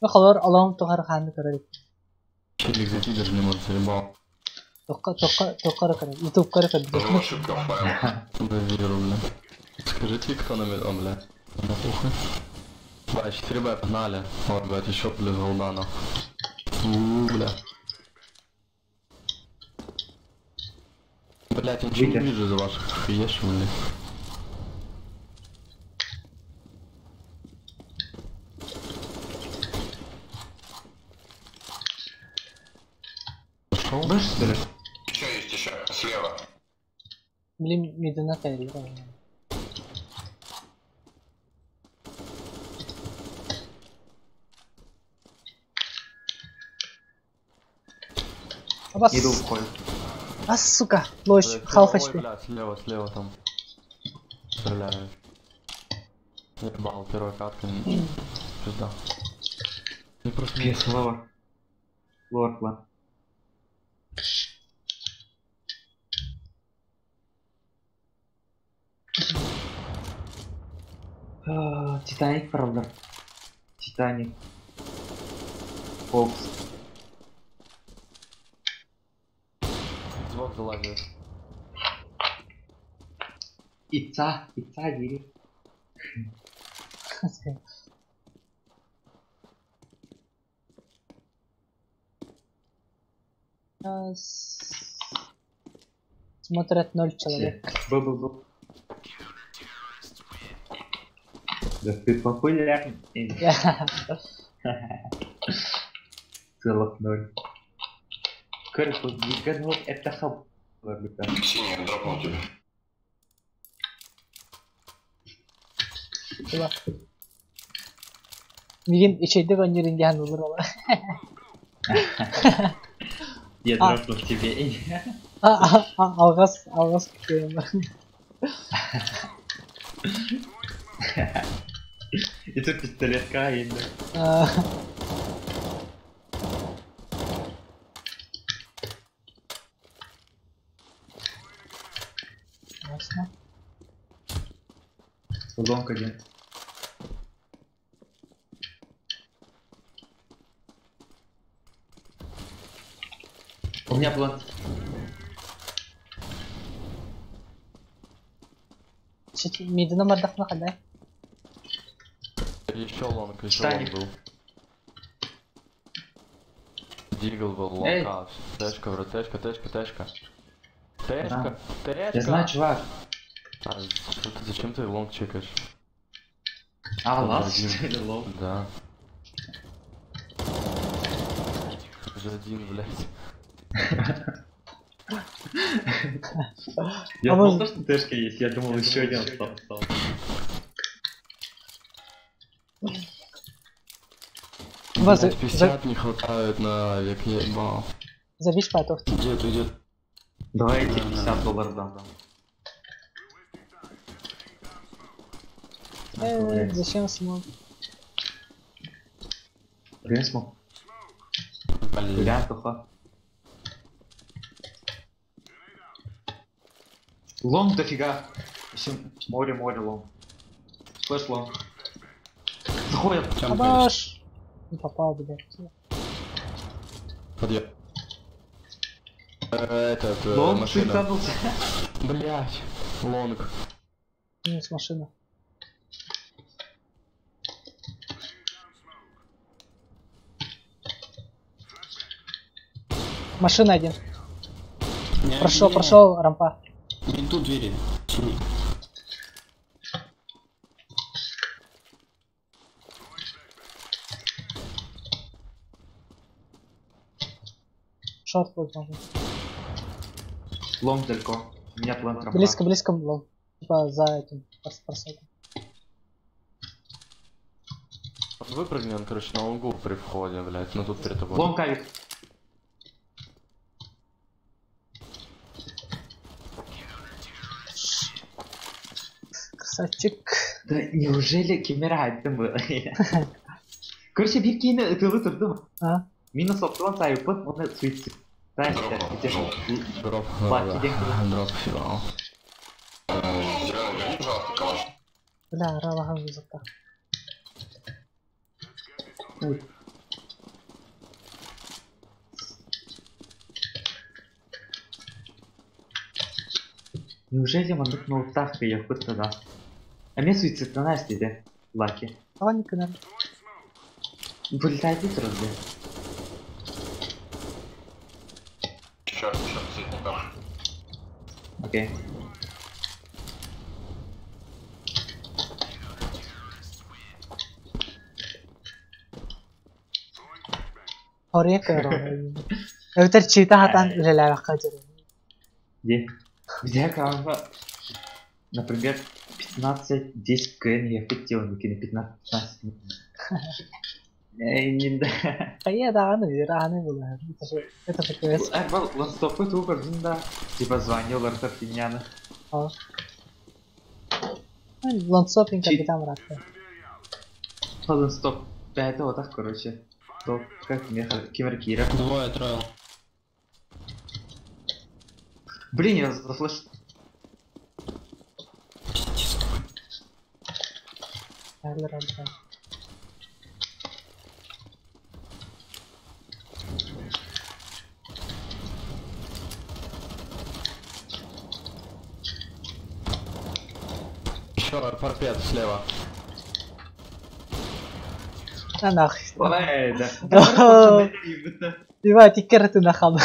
холор алам тухар ханы көрөр. Челик зайти даже не может, заебал. Тоққа тоққа тоққа көрөр. Ютуб көрөр. Здорово, ошибка в файлах. Да веру, бля. Скажите, кто на мид... О, бля. На похуй. Бля, 4 Б, погнали. Вот, блядь, еще плюс голда, нахуй. У, бля. Блять, я ничего не Выйди. вижу за ваших ешь, блядь. Пошел? Бэш, что ли? Еще есть еще, слева. Блин, медина кайли. Абас. Иду уходит. А, сука, лощ, Блядь, халф ой, HP. блядь, слева, слева там. Стреляют. Ебал, первая катка. Пизда. Мне просто не Пес, lower. Lower план. А, Титаник, правда. Титаник. Фокс. Звук залазит. Ица, Ица, дири. Смотрят ноль человек. Б, Б, Б. Да ты популярный. Целых ноль. Короче, гиганот это хаб. Синий, дропнул тебе. Тула. Мигин ичейде гонюрин диhan olur ola. Я А. дропнул тебе. Алгас, алгас күтөйм. И тут пистолет Каин. Ясно. Long один. У меня план. Мидина мардахна хада. Еще long, еще Титаник. long был. Deagle был, long, Эй. а, Тэшка, вроде, тэшка, тэшка, тэшка. Тэшка, тэшка. Я знаю, чувак. А, что ты, зачем ты long чекаешь? А, Там last, один. что ли, long? Да. Уже один, блядь. Я А знал, может- что тэшка есть, я думал, еще один остался. Вас Блядь, 50 не хватает на век, я ебал. Забить потов. Где ты, где? Давай я тебе 50 долларов дам. Зачем смог? Блин, смог. Блядь. Бля, туха. Long дофига. Еще море, море, long. Flash long. Заходят. Абаш! Не попал, блядь. Подъем. Этот, Long машина. цинтанулся. Блять. Long. Минус машина. Машина один. Прошел, прошел, рампа. Не тут двери. Синий. Short возможно. Long далеко. У меня plant рампа. Близко, близко long. Типа за этим просветом. Он выпрыгни, он, короче, на лонгу при входе, блять. Ну тут перед тобой. Long авик. Красавчик. Да неужели кимера айттым бы? Короче, бир кийини ытылы турдум. А? Минус оптуан сайыппын, оны суицид. Знаешь, Дроп, где желтый. Дроп, Лаки да, ден. дроп съебал. Зеленый, верни, пожалуйста, калаш. Бля, ралахан вызовта. Ой. Неужели маннык ноуттах кыйыппыт да? А мен суицидтана истеде. Лаки. Тоҕо гынар? Вылетает турар де. Еще, еще, сидит там. Окей. Хория көрөр. Эбэтэр чита хатан үлэлээбэххэ дьэрэ. Где? Где карма? Например, 15-10 кн я хотел, накину 15-15. Эй, не да. Хайа даҕаны ырааны булар. Это же КС. Арбал, ланстопы тугар да. Типа звонил Артур Финяна. Лонсопинг Чи- капитан братка. Ланстоп. Это вот так, короче. Топ, как меха, Кимер Кира. Двое троил. Блин, я заслыш... Пиздец какой. Еще парпет слева. А нахуй. Ой, да. Ива, тиккер ты нахал.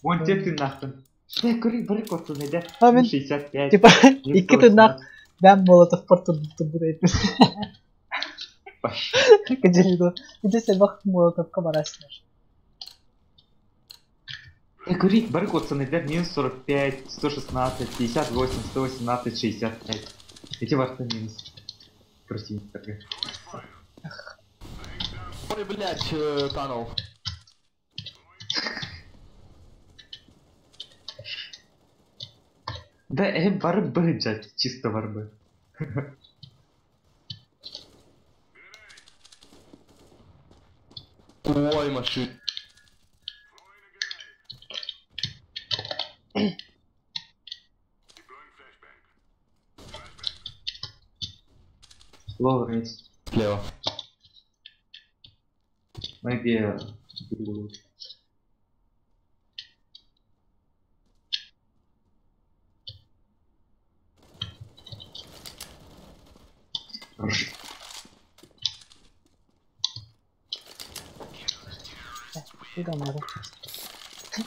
Вон те ты нахуй. Да, кури, бары косту найдя. А, мен- 65. Типа, икки тыннах бэм молотов порту бурайт. Паш. Кадилидо. Иди себах молотовка барасың. Да, кури, бары косту найдя. Минус 45, 116, 58, 118, 65. Эти варты минус. Противник такой. Ой, блядь, танул. Да, бары быджать, чисто варбы. Ой, машина. Лоуренс. Слева. Maybe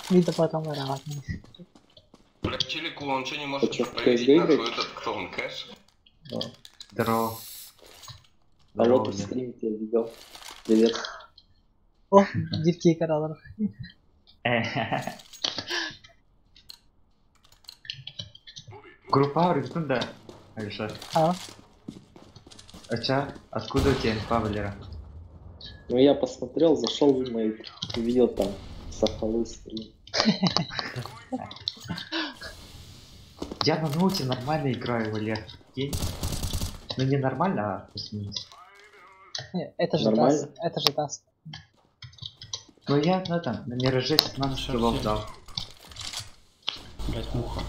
Видно потом барабан. Блядь, Челику, он что не может А чё, в проверить CS:GO нахуй играть? этот, кто он, кэш? Здорово. А Здорово, вот и блин. стрим тебя видел. Привет. О, дивки каралар. Группа Оригтун, да, Алиша. А? А ча, откуда у тебя инфа, Валера? Ну я посмотрел, зашел в мейт, увидел там Сахалы стрим. Я на ноуте нормально играю, Валер. Прикинь. Ну не нормально, а плюс-минус. Не, это же Нормально? даст. Это же даст. Ну я на там, на Мираже 17 киллов дал. Блять, муха.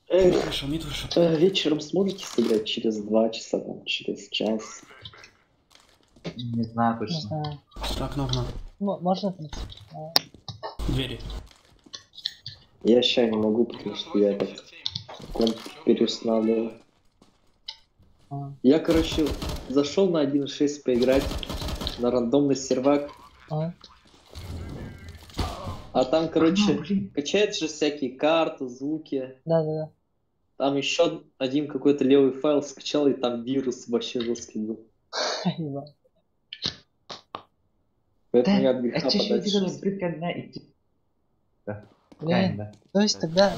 Эх, Вышел, мид вышел. вечером сможете сыграть через 2 часа, там, через час? Не знаю Не точно. знаю. Сюда окно, окно. Можно, в принципе. Да. Двери. Я ща не могу, потому Минус что я этот 87. комп переустанавливаю. А. Я, короче, зашел на 1.6 поиграть на рандомный сервак, А. а там, короче, А, блин. качает же всякие карты, звуки. Да-да-да. Там еще один какой-то левый файл скачал, и там вирус вообще жесткий был. Ебать. Поэтому Да, я от греха А чаще подальше. делать прикольно идти. Да, Блин, правильно. то есть тогда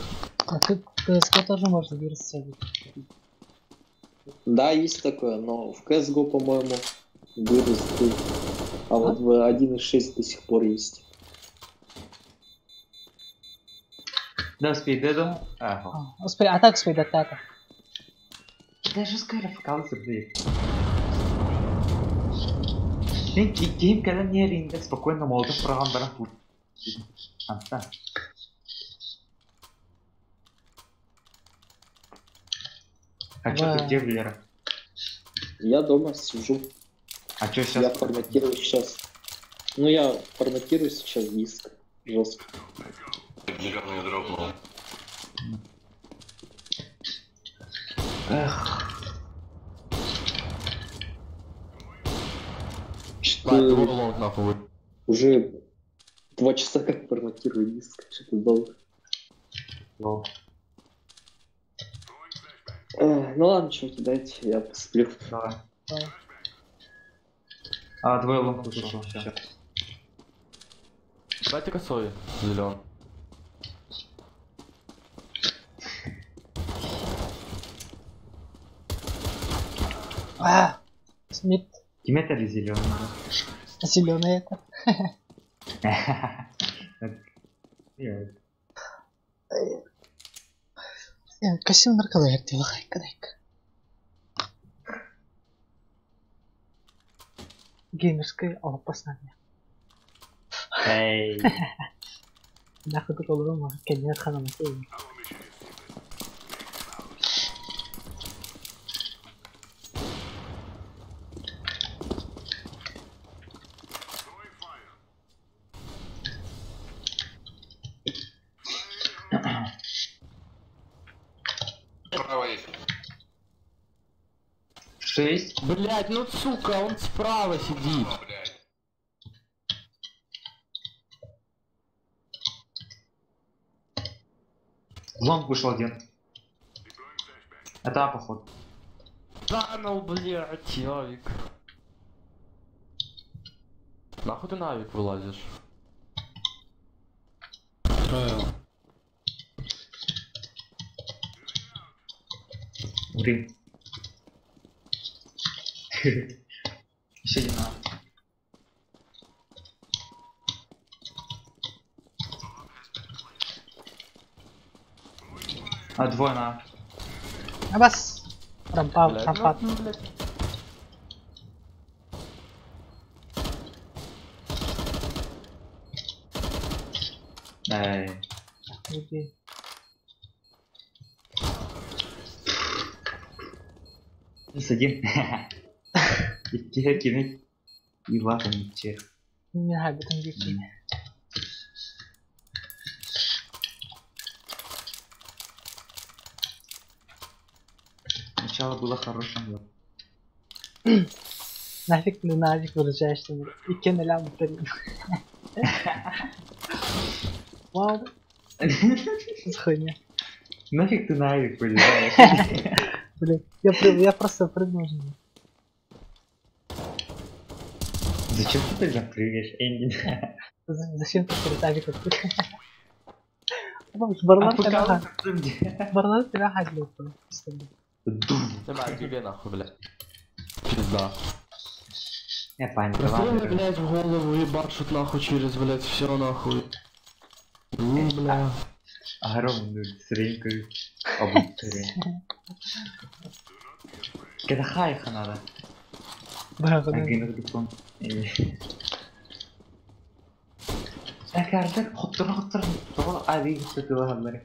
на CSGO тоже можно вирус себе. Да, есть такое, но в CSGO, по-моему, вирус был. А вот в 1.6 до сих пор есть. Да, успей, да, да? Ага. А, успей, а так успей до тата. Бля, жестко рафкался, блядь. Мен киим кэлэн иһэр спокойно молотов проҕан баран пуш. Антан. А чё ты где, Лера? Я дома сижу. А чё сейчас? Я форматирую сейчас. Ну, я форматирую сейчас диск. Жестко. Зеленый дропнул. Эх, Блядь, двое Что long нахуй. уже 2 часа как форматирую диск. Что-то долго. Лол. Эх, ну ладно, чуваки, дайте, я посплю. Давай. Давай. А, двое long ушел. Всё. Дайте косой, зелен. А, Смит, Ким это ли зеленый? зеленый это. Нет. Костюм нарколог, дай-ка. Геймерская опасная. Эй. Нахуй тут олорум, кеннер ханамасы. Справа есть. Что есть? Блять, ну сука, он справа сидит. О, блядь. В long вышел один. Это А, походу. Да ну, блять, авик. Нахуй ты на авик вылазишь? Трое. Блин. Еще один А. А, двое на А. Абас! Рампа, Блядь, рампа. ну, блядь. Эй. Окей. Плюс один. Икки кини. Иван чех. Не знаю, бутан дики. Начало было хорошим. да. Нафиг ты на авик выезжаешь, Икки лям бутан. Вау, хуйня. Нафиг ты на авик вылезаешь? Блин, я просто прыгнул. же. Зачем ты тогда прыгаешь, Энди? Зачем ты перед авиком прыгаешь? Барлан тебя Барлан тебя хадлил. Давай, GG нахуй, блядь. Пизда. Я понял, Прострелы, блядь, в голову ебашут нахуй через, блядь, все нахуй. Ну, бля. Огромную сренькую. Обыстрее. Когда хайха надо. Бля, Агын Әкәрдер хоттыр хоттыр тоғыл авик сытылағандар.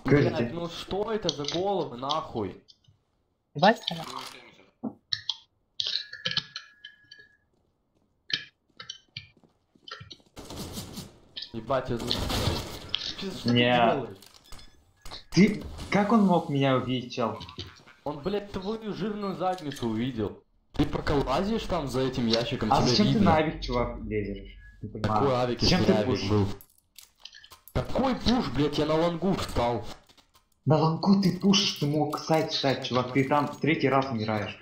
Блядь, Көрді. ну что это за головы, нахуй? Ебать, Минус 70. Ебать, я... Пиздец, что ты Не. делаешь? Ты, как он мог меня увидеть, чел? Он, блядь, твою жирную задницу увидел. Ты пока лазишь там за этим ящиком, А тебя зачем ты видно. на авик, чувак, лезешь? Не понимаю. Какой авик, Зачем если ты авик пуш? был? Какой пуш, блядь, я на лонгу встал. На лонгу ты пушишь, ты мог сайт встать, чувак, ты там третий раз умираешь.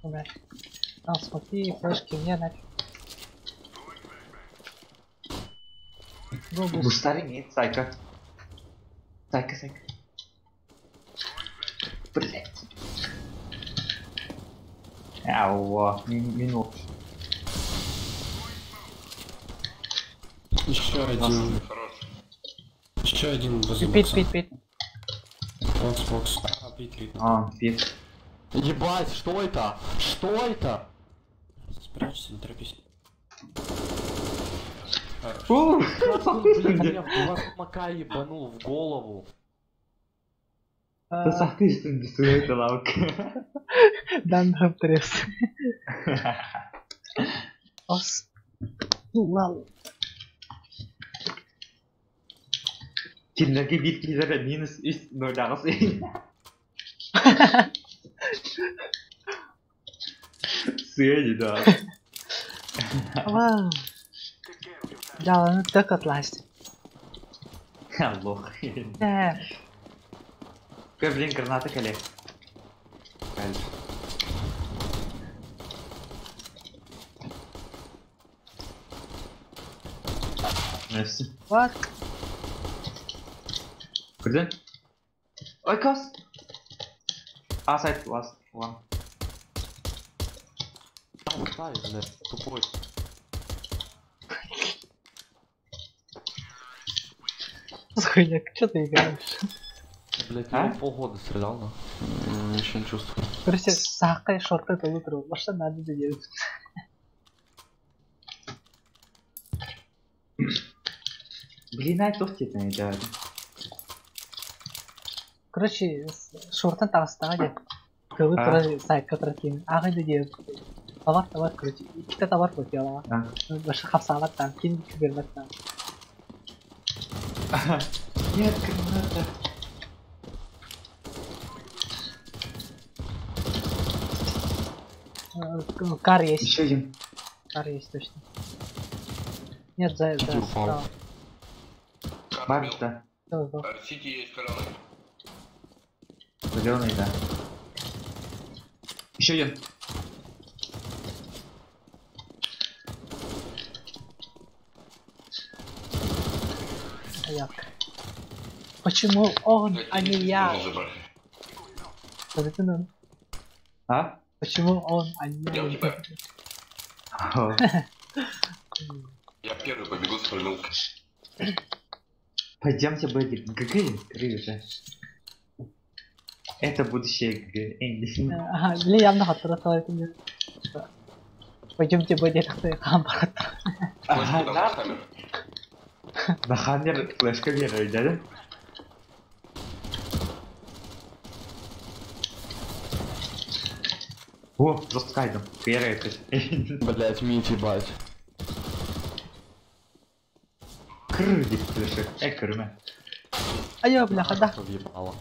Блядь. А, смотри, флешки, мне нафиг. Go, boost. Бустар имеет сайка. Сайка, сайка. Блять. Ауа, минут. Еще один. Хорош. Еще один возле Пит, бокса. пит, пит. Бокс, бокс. А, пит, видно. А, пит. Ебать, что это? Что это? Спрячься, не торопись. Хорош. Как он, блядь, меня в два смока ебанул в голову. Да сахтыш ты лавка. Дан трес. Ос. Ну ладно. Киндерге бит киллер минус 3 0 8. Сыни, да. Вау. Да, ну так отласть. Лох. Да. Какой, блин, граната коллег. Nice. What? Куда? Ой, кос! А, сайт, last one. Там ставит, блядь, тупой. Хуйня, что ты играешь? Блядь, А? я полгода стрелял, да. Ничего не чувствую. Короче, сахай шорты это утро. Во что надо делать? Блин, а это не да. Короче, шортан таҕыстаҕа дьэ. Кылы А. турар сайтка турар киин. Ааҕый да диэн. Товар, товар, короче, иккитэ товар кутуйалаҕа. А. Башы хапсаабат там, кин күгэрбэт там. Нет, граната. Кар есть, Еще один. кар есть точно. Нет, за, Иди за, упал. справа. Барта. Всё, сдох. Сити есть каленый. Зеленый, да. Еще один. Аяк. Почему он, а не я? Забрали. А? Почему он, а не Я у я? тебя. Я первый побегу с пальнулкой. Пойдемте, Бэдик. ГГ, крыша. Это будущее ГГ. Энди. Ага, били явно хаттыра салайтын. Пойдемте, будет хамбарат. Ага, Флешку дам да. на хаммер. На хаммер флешка верой, да? О, жестко Первый. Блядь, мид, ебать. Крыдик флешек. Крыме. Айо, бляха, да. Въебало.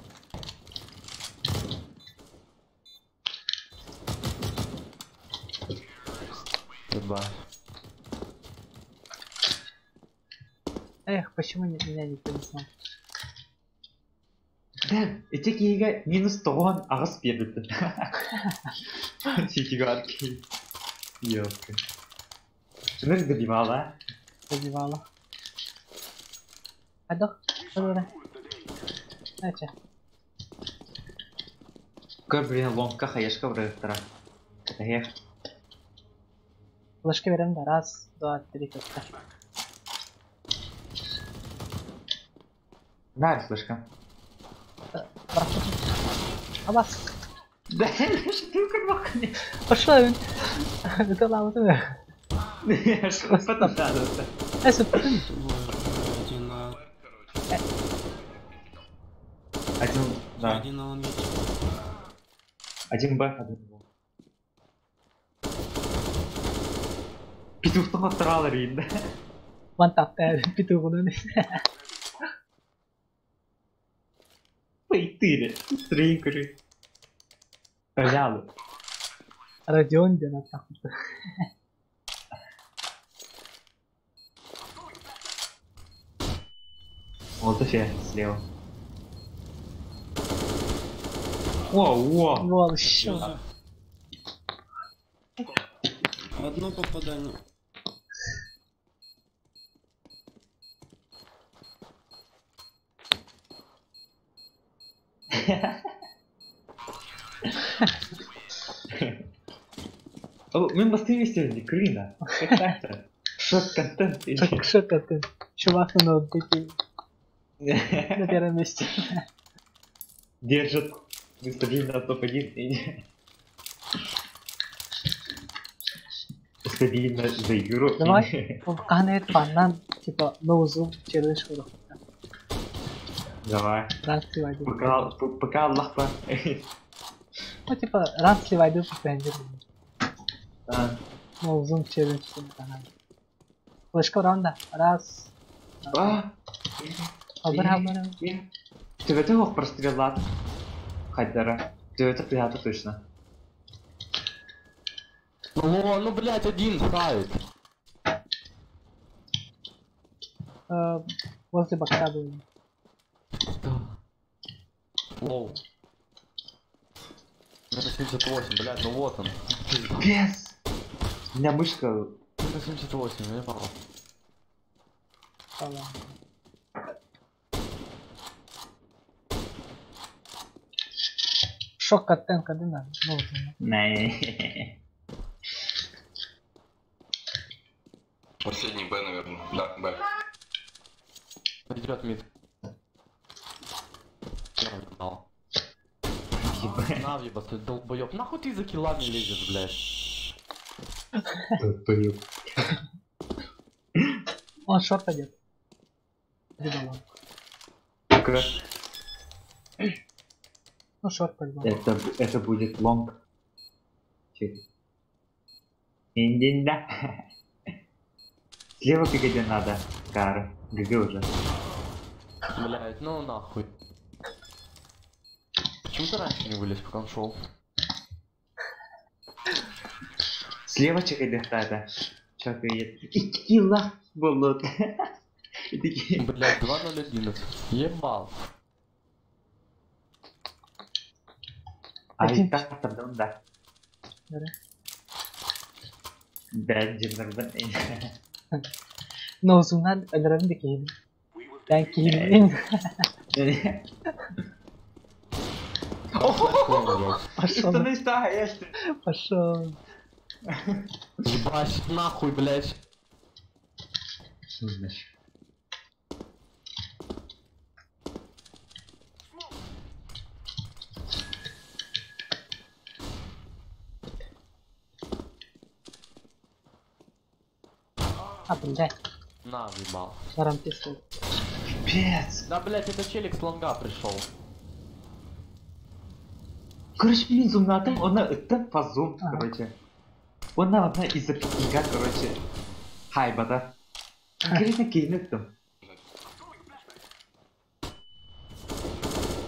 Ебать. Эх, почему меня никто не смотрит? Да, эти кига минус тоғын ағыс берді. Ситигарки. Ёлка. Шыныр добивала. Добивала. Айдох, добре. Эче. Көр, блин, ломка хаешка врыхтара. Эх. Флешка берем да. Раз, два, три, точка. На, флешка. Абас. Да, что как мог? Пошла. Это лава ты. Что потом надо? Один на... Один, да. Один на лонге. Один Б, один Б. Петух там отрал рин. Ван тап петух ну. Пайтыре. Стринкры. Халялы. Родион где на так. Вот вообще слева. О, о! Вон еще. Одно попадание. О, мы мосты висели, крына. Как так-то? Шок-контент. Шок-контент. Чувак на ноутбуке на первом месте. Держит стабильно топ-1 и стабильно за игру. Давай. Канет паннан, типа, no zoom челлендж курдук. Давай. Ранг сливайды. Пока, пока Аллах па. Ну, типа, ранг сливайды по А, No zoom челлендж. Флешка раунда. Раз. А, Хабар хабар. Төбөтө ох простреллат. Хайдара. Төбөтө приятно точно. Ну, ну, блядь, один ставит. Возле башка был. Лоу. Минус 78, блядь, ну вот он. Пиздец. У меня мышка. Минус 78, я попал. Шок контент, когда надо. Ну, вот он. Не. Последний Б, наверное. Да, Б. Идет мид. Я На, въебал, ты долбоёб. Нахуй ты за киллами лезешь, блядь? Долбоёб. Он шорт одет. Либо лонг. Как? Ну, шорт по-любому. Это будет лонг. Чек. Индинда. Слева где надо. Кара. ГГ уже. Блядь, ну нахуй. Почему ты раньше не вылез, пока он шел? Слева чекай это. Чекай. Килла болот. И такие. Блядь, 2.011. Ебал. А Один. и так там да. Да. Да, динардан. No zoom'dan öldürelim de keyifli. Ben keyifliyim. Пошел. Становись так, я что? Пошел. Ебать, нахуй, блядь. А, блядь. На, въебал. На рампе стоит. Пипец. Да, блядь, это челик с лонга пришел. Короче, блин, зумнатым, он это позум, короче. Он одна из-за пикника, короче. Хайба, да? Конкретно кейнет там.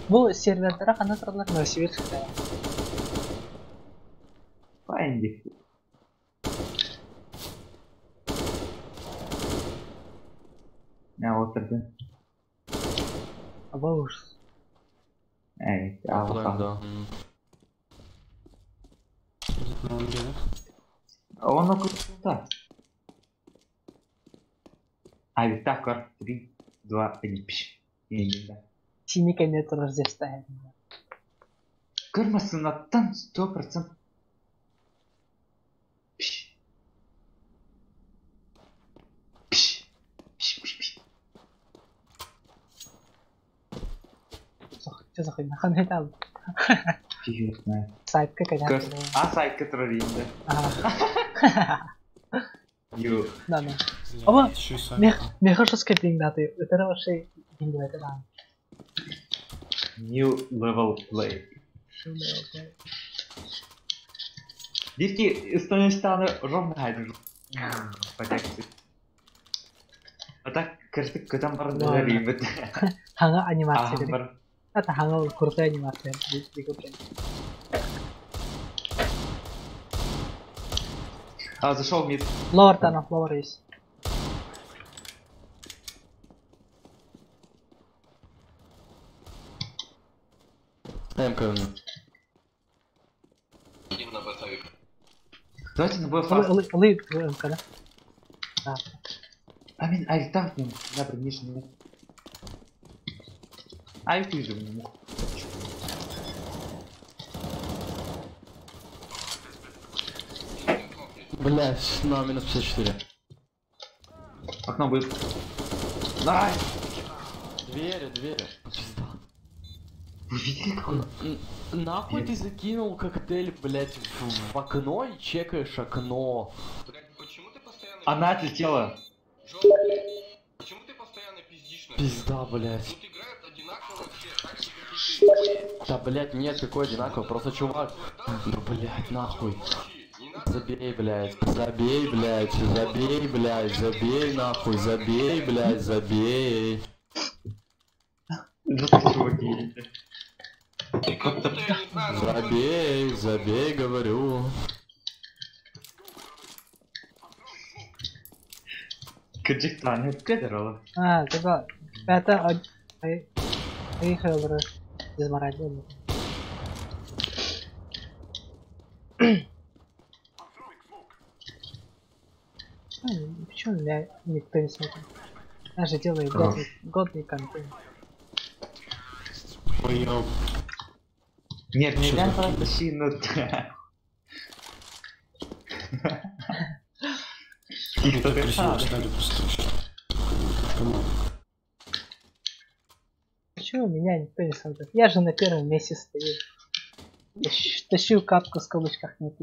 Бу сервердere ханна тураллар Новосибирскта. Файнди. Я отырды. Аба ужас. Эй, План, а да. На лонге, да? Он около да. А ведь так, кар, 3, 2, 1, пш. Да. Синий конец рождества. Көрмөсүн аттан 100%. Пш. Пш. Пш, пш, пш. Что за хуйня? Хан там. Фиг его знает. Сайтка какая-то. А сайт, который видно. Ага. Ю. Да, да. Аба, Еще и сами. меха что скейтинг даты. Это вообще не это да. New level play. Дивки становится ровно хайдер. Потекси. А так, кажется, там Да. бар Ханга анимация. бар. Это ханга крутая анимация. А, зашел мид. Ловер там, ловер есть. МК. Один на Б ставит. Давайте на бой фаст. Лы, МК, да? Да. Амин, альта, на приниженный. Ай, ты же мух. Блядь, на минус 54. Окно будет. Nice! Двери, двери. Пизда. Вы видели, какой он? Нахуй ты закинул коктейль, блядь, в окно и чекаешь окно? Блядь, почему ты постоянно... Она отлетела. Джон, блядь, почему ты постоянно пиздишь на Пизда, блядь. Тут играют одинаково все, так же, как и ты. Да, блядь, нет, какой одинаково, просто чувак. Ну, блядь, нахуй. Не надо Забей, блядь, забей, блядь, забей, блядь, забей, нахуй, забей, блядь, забей. Ну ты чуваки. Ты как будто, я не знаю, ну, Забей, забей, говорю. Каджиктан, это А, типа, это поехал дезморализован. Почему меня никто не смотрит? Я же делаю годный контент. Ой, я... Нет, не Что глянь за тащи, ну. Они так красиво встали просто. Come on. Почему меня никто не смотрит? Я же на первом месте стою. Тащу катку в скобочках нет.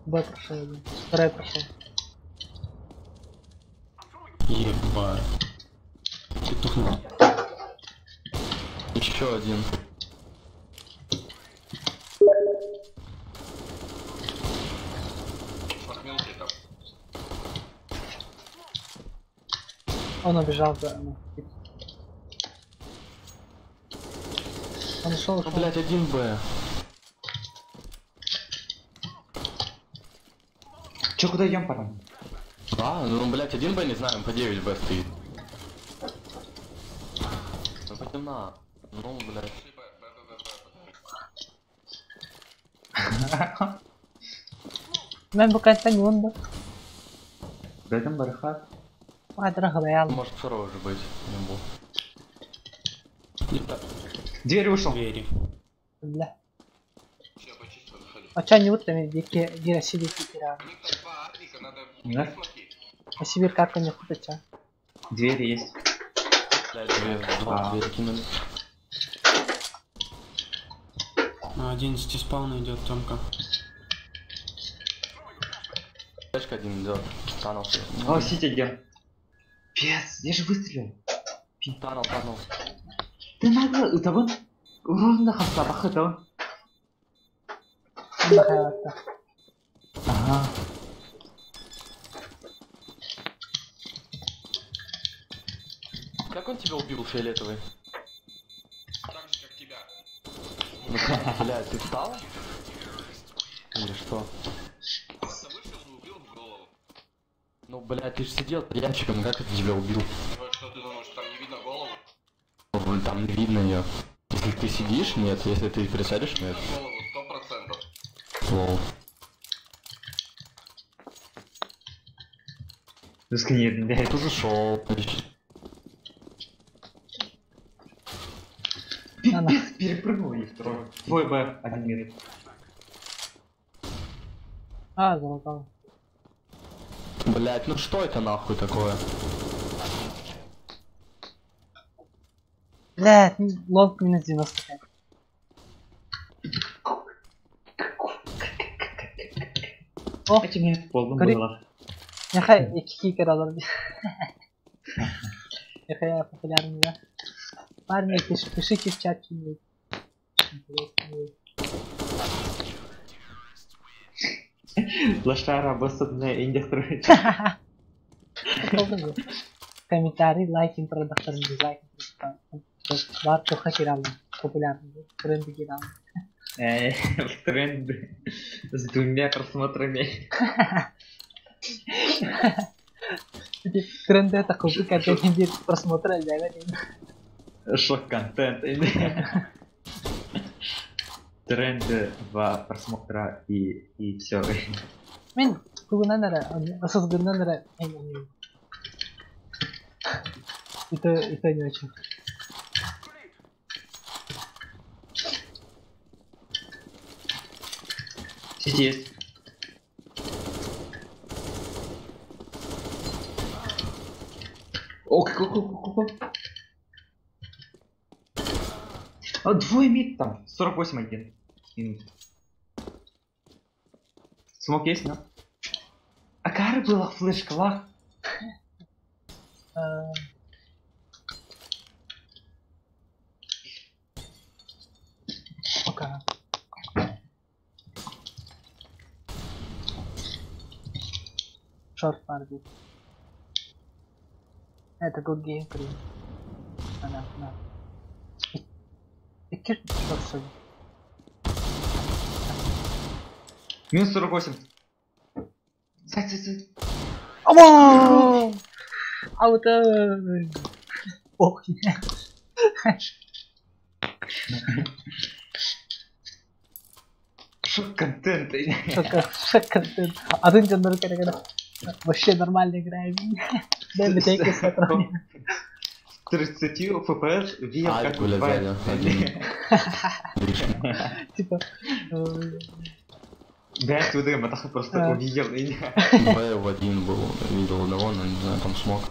Б прошел один. Второй прошел. Ебать. Петух на. Еще один. Похмелки там. Он убежал, да. Ну. Он ушел, Ну, ушел. блядь, один Б. Че, куда идем, парни? А, ну, блядь, один Б не знаю, по 9 Б стоит. Ну, пойдем на. Ну, блядь. Пошли Б, Б, Б, Б, Б, Б. Мен бу кантан юнду. Куда идем, барахат? Мадра хваял. Может, второй уже быть. Не был. Где-то Дверь вышел. двери. Бля. Все, почисто заходи. А ча не утрами дике дира сиди кира. У них там два армика, надо Да? смотреть. А Сибирь как у них хутача. Двери есть. Блядь, две, два А. двери кинули. На 11 спауна идет Тёмка. Флешка один идет. Танул. О, сити один. Пец, я же выстрелил. Танул, танул. Ты нагло, того ровно хасабаха того. Махаятта. Ага. Как он тебя убил, фиолетовый? Так же, как тебя. Ну, блядь, ты встал? Или что? Просто вышел и убил в голову. Ну, блядь, ты же сидел под ящиком, как это тебя убил? Ну, что ты думаешь, там не видно голову? Ну, Там не видно ее. Если ты сидишь, нет. Если ты присядешь, нет. Видно голову, 100%. Лол. Пускай блядь. Ты зашел. Она. Пипец, перепрыгнул и второй. Твой Б, один минут. А, залутал. Блять, ну что это нахуй такое? Блядь, long минус 95. О, Эти мне полным Кори- было. Нехай кикер алар. Нехай популярный, да? Парни, пишите в чат что-нибудь. Интересное. Лошара, обоссанная, индекс. Попробуй. Комментарий, лайк, интродактор, дизлайк. Бар тоха киралым. Популярный. Тренды киралым. В тренд с двумя просмотрами. Тренды это хуже, когда не просмотра, да, Шок-контент. Тренды, два просмотра и все. Мен тугунан эрэ, осознанно эрэ, и то не очень. Сити есть. О, ко ко ко ко А, двое мид там. 48 один. Минут. Смок есть, но? А кары была флешка, лах. Пока. Шорт пар бит. Это good game, блин. Она, на. Икки шорт сегодня. Минус 48. Сядь, сядь, сядь. Омо! А вот Ох, Шок контент. Шок контент. Атын дьоннору кэрэ Вообще нормально играем. Дай мне тейки с этого. 30 FPS видел, Ай, как бля, убивает. дядя, один. Типа... Да, туда Матаха просто А. увидел и... Б в один был, видел одного, но не знаю, там смог.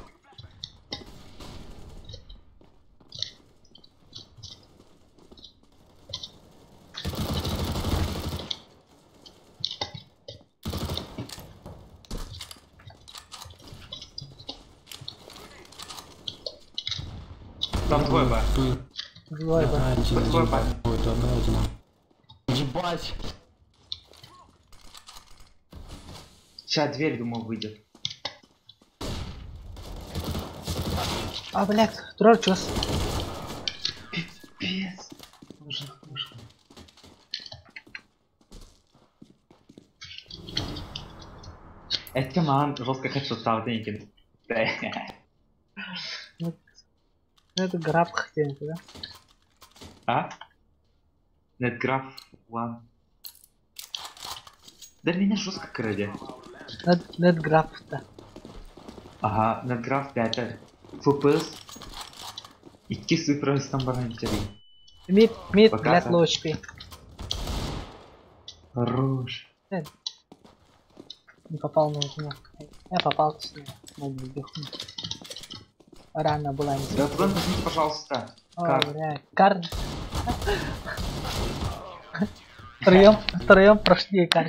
Там двое Б. Двое Б. Один, Двое один, Б. будет одна, один. Ебать! Сейчас дверь, думаю, выйдет. А, блядь, турар чугас. Пипец. Нужно, нужно. Это ман жестко хочу стал деньги. Ну, это граб хотели, да? А? Netgraph One. Да меня жестко краде. Netgraph, да. Ага, NetGraph 5. FPS. Икки цифры баран Мид, мид, Пока, блядь, да. low HP. Хорош. Не попал на окно. Я попал, точнее, на бегу. Рана была не Да, потом возьмите, пожалуйста. О, Кар. бля, кар. Втроем, втроем прошли кар.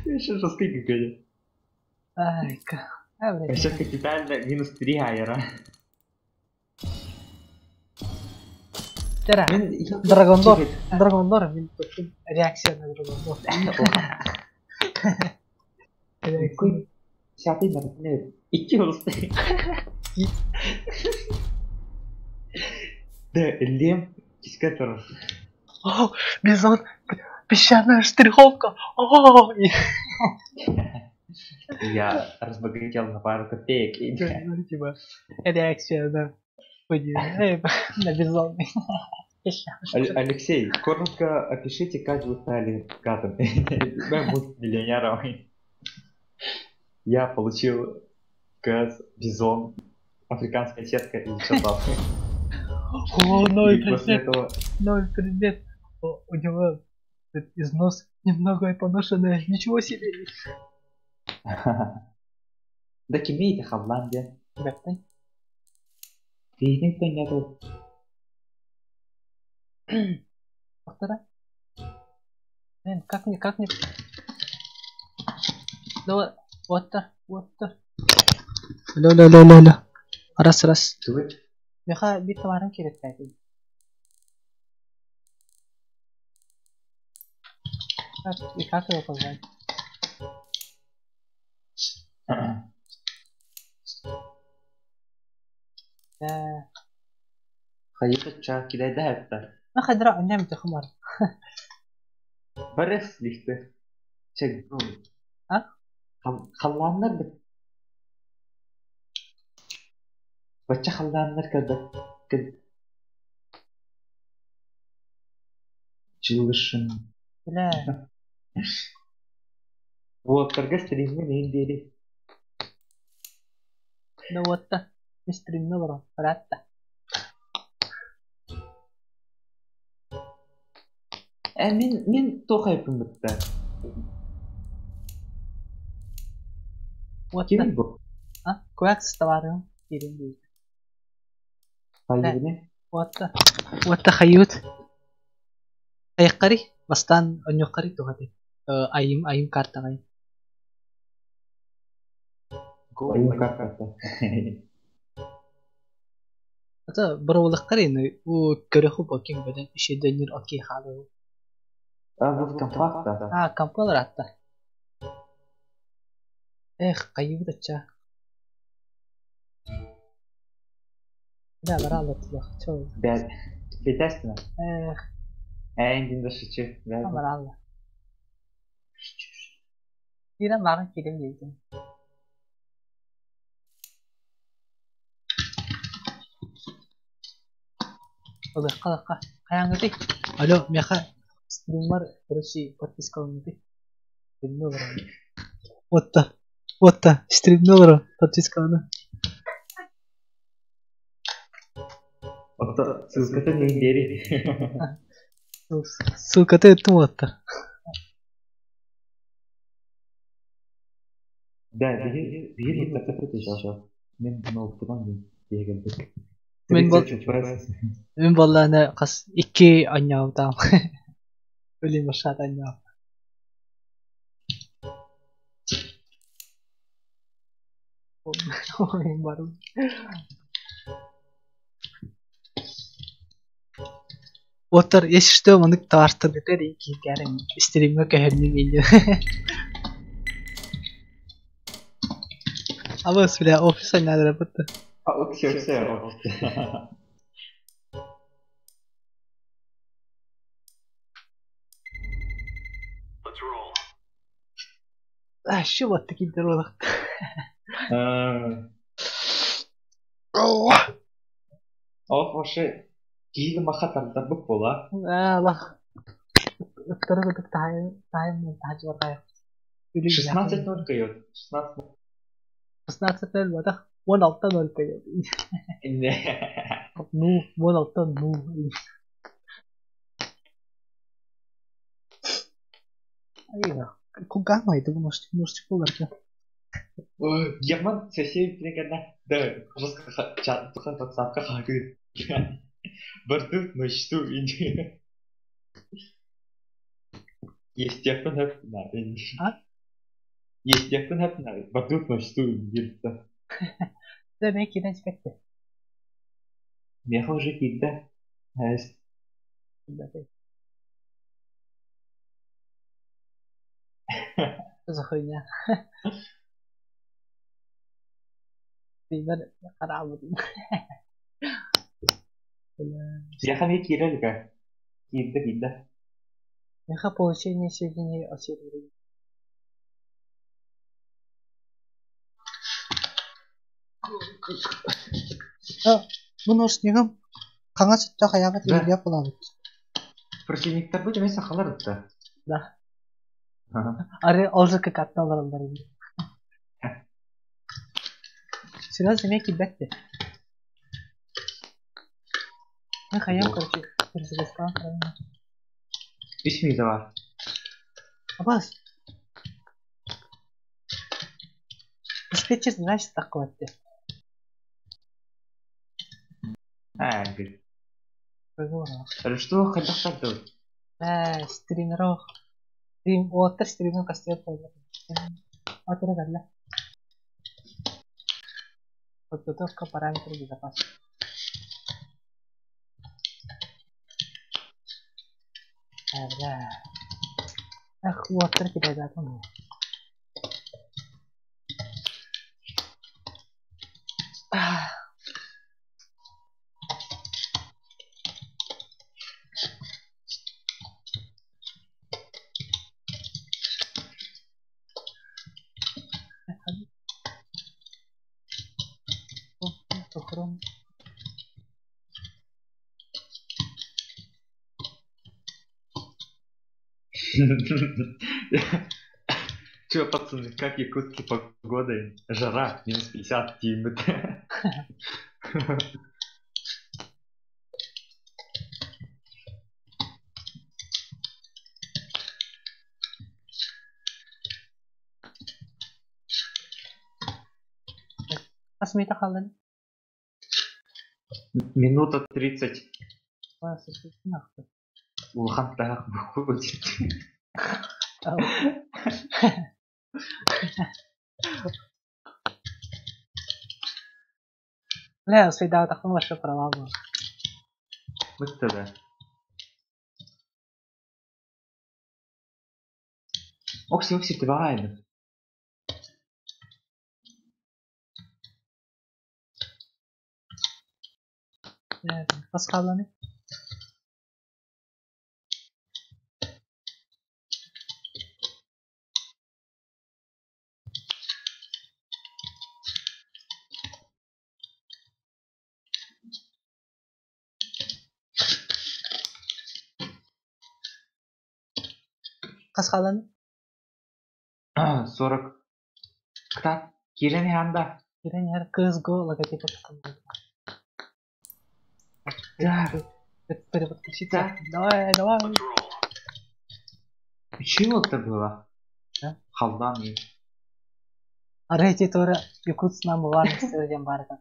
Еще жестко какая. Ай, а, блядь. Сейчас капитально минус 3 аэра. Тера. Драгондор. Драгондор, реакция на Драгондор. Реакция. Десятый, наверное, икки олусты. Да, лем кискатор. О, бизон, песчаная штриховка. О, и- Я разбогател на пару копеек. И... Ну, типа, реакция на на бизон. Песчаная Алексей, коротко опишите, как вы стали богатым. Я буду миллионером. Я получил КС, бизон, африканская сетка и что О, новый И после предмет, этого новый предмет. О, у него износ немного и поношенное. Ничего себе. Да кимейте Хавландия. Ребята, Киһини нету. Повтора. Блин, как мне, как мне... Да вот, вот то, вот то. Алло, алло, алло, алло. Раз, раз. Чувак. Меха бит товарын керек тәді. Как, и как его позвать? Да. Хайыта ча кидай да это. Меха дра, нем ты хумар. Барес лихты. Чек, ну. А? Халланнар бит. Бача халланнар когда Чылышын. Бля. Вот, торга стриммен индери. Ну вот то. Не стримно бро. Брат-то. Мин туох айыппын бытта? What Кимий the? бу? А? Квакс товарым киирэн диэбит. Хайыыбыный? What the? What the хайыыбыт? Хайаххарый? Бастаан онньуоххарый туох этэй? Айым айым картаҕай. Go айым картата. Ата боробулаххарый уу көрөхү бокин бөдөн үчүдөннүр окей хаалыы. А, бу компакта. А, компалар атта. Эх, хайыыбыт ачча. Да, барааллаттылах. Чол. Бэт. Бетестина. Эх, Эйндин да шичи. Бэт. бараалла. Киирэн мааҕын киирэн диэбитим. Ылыахха ылыахха. Хайаҥҥытый? Алло, миэхэ стриммар, короче, подпискаланыгый. Стримҥэ олоробун. Уотта, уотта, стримҥэ олоро, подпискалана. Ото ссылкатын мин биэри. Ссылката ыттым уоттар. Да, биһи биһи нуктата еще. Мин ноутбуган диэгэлбит. Мин бол 30 FPS. Мин буоллаҕына хас икки оонньообутаам. Блин, машат оонньооб. Барым. Уоттар, если что, маннык табаартаргытыгар кииргээрим стримҥэ көһөрнүм инньэ. Абыс, бля, офис оонньоодураппыт. А, окей, окей, окей. А, еще вот такие дорогах. Ол вообще киһи маха тардарбыт буола. Аллах. Ыттары кытык таайым таһааччылар 16-0 кыйыт. 16 16-0 батах 16-0 кыйыт. Ну, 16 ну. Айга. Кугамай, думаю, может, может, куларка. Герман сессия примерно да, жестко чат тухан подставка хагы. Бардут мечту инди. Естественно, на. А? Естественно, на. Бардут мечту инди. Да, мен кирен спекте. Меха уже кидда. Что за хуйня? Пример хараабытын. Яха ми кирелга. Кидда кидда. Меха получение сведений о сервере. Бу ношнигым хаҥас өттө хайаҕа Да. тиийбэт буолабыт. Противниктар бу эмес сахалар да. Да. Ага. Ары ол же как атталараллар эбит. Сюда эмиэ киирбэт Мен хайам, короче, перезагрузкалаан турабын. Үс минута бар. Абас. Диспетчер значит такой ты. А, говорит. Что хайдах так Э, стримеров. Стрим, уоттар стример кастыйар буолла. Атыра кэллэ. Подготовка параметров безопасности. Бля. Эх, уоттар кидайдаатым. Сохран. Че, пацаны, как якутские погоды? Жара, минус 50 тимит. Хас мүнүүтэ хаалла? Минута 30. Бас, нахуй. Улахан таах выходит. Бля, успейдаабатахпын вообще провал буолар. Бытта да. Окси, окси, давай. Хас хаалланы? Хас хаалланы? 40. Кытаат, киирэн иһэн да. Киирэн иһэр CSGO логотипа тахсан. Да. Переподключиться. Да. Давай, давай. Чего это было? Да? Халдан и. Арай ити туора Якутс number one диэн баар этэ.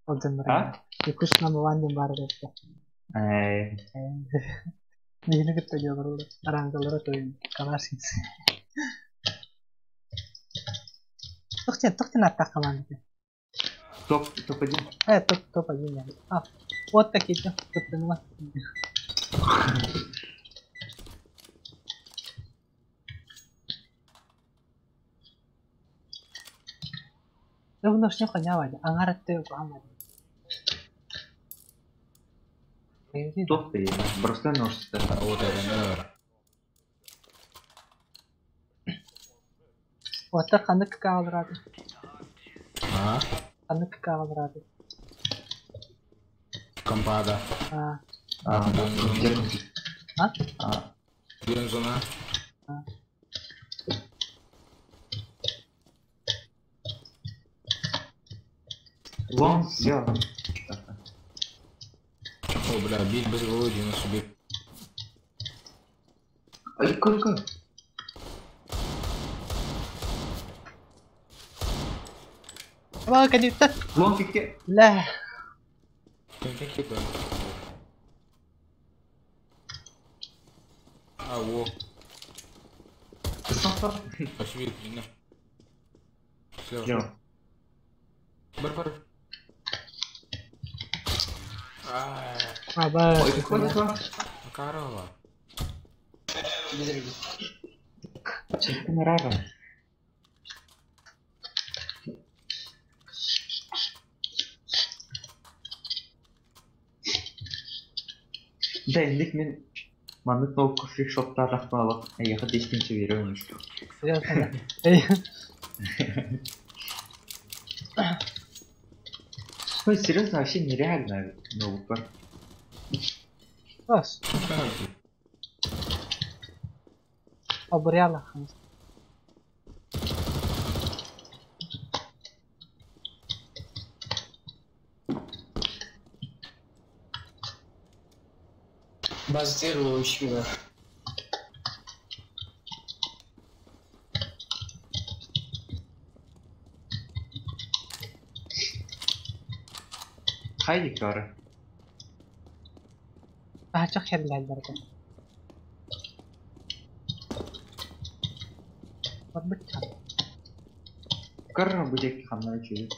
Ол дьоннор А? Якутс number one диэн баар этэ. Эй. Биһини кытта диэн арангалара тойон Калашин. Тохтен, тохтен аттах команда. Топ, топ-1. Топ, топ-1. А, вот такие, топ-1. Давно ж не хонява, ангаратты кухамад. Топ-3, просто нож. Вот это, Оттар ханнык каалырады. А? Ханнык каалырады. Компада. А. А, где? А? А. Бензона. А. Лон все. О, бля, бить без Володи на себе. Ай, какой? Ва, кадетта. Лон кикке. Ля. А, во. Все. Бар-бар. Аба. Ой, какой Корова. Рара. Да, инник мен маннык ол кофе шоптар рахмалык, яхы дескенче беремин. Серьезно? Ну, серьезно, вообще нереально, ну, пар. Бас. Обряла. Базировал еще. Хайди кары. А чох херләләргә. Барбыт. Кары будет хамна чует.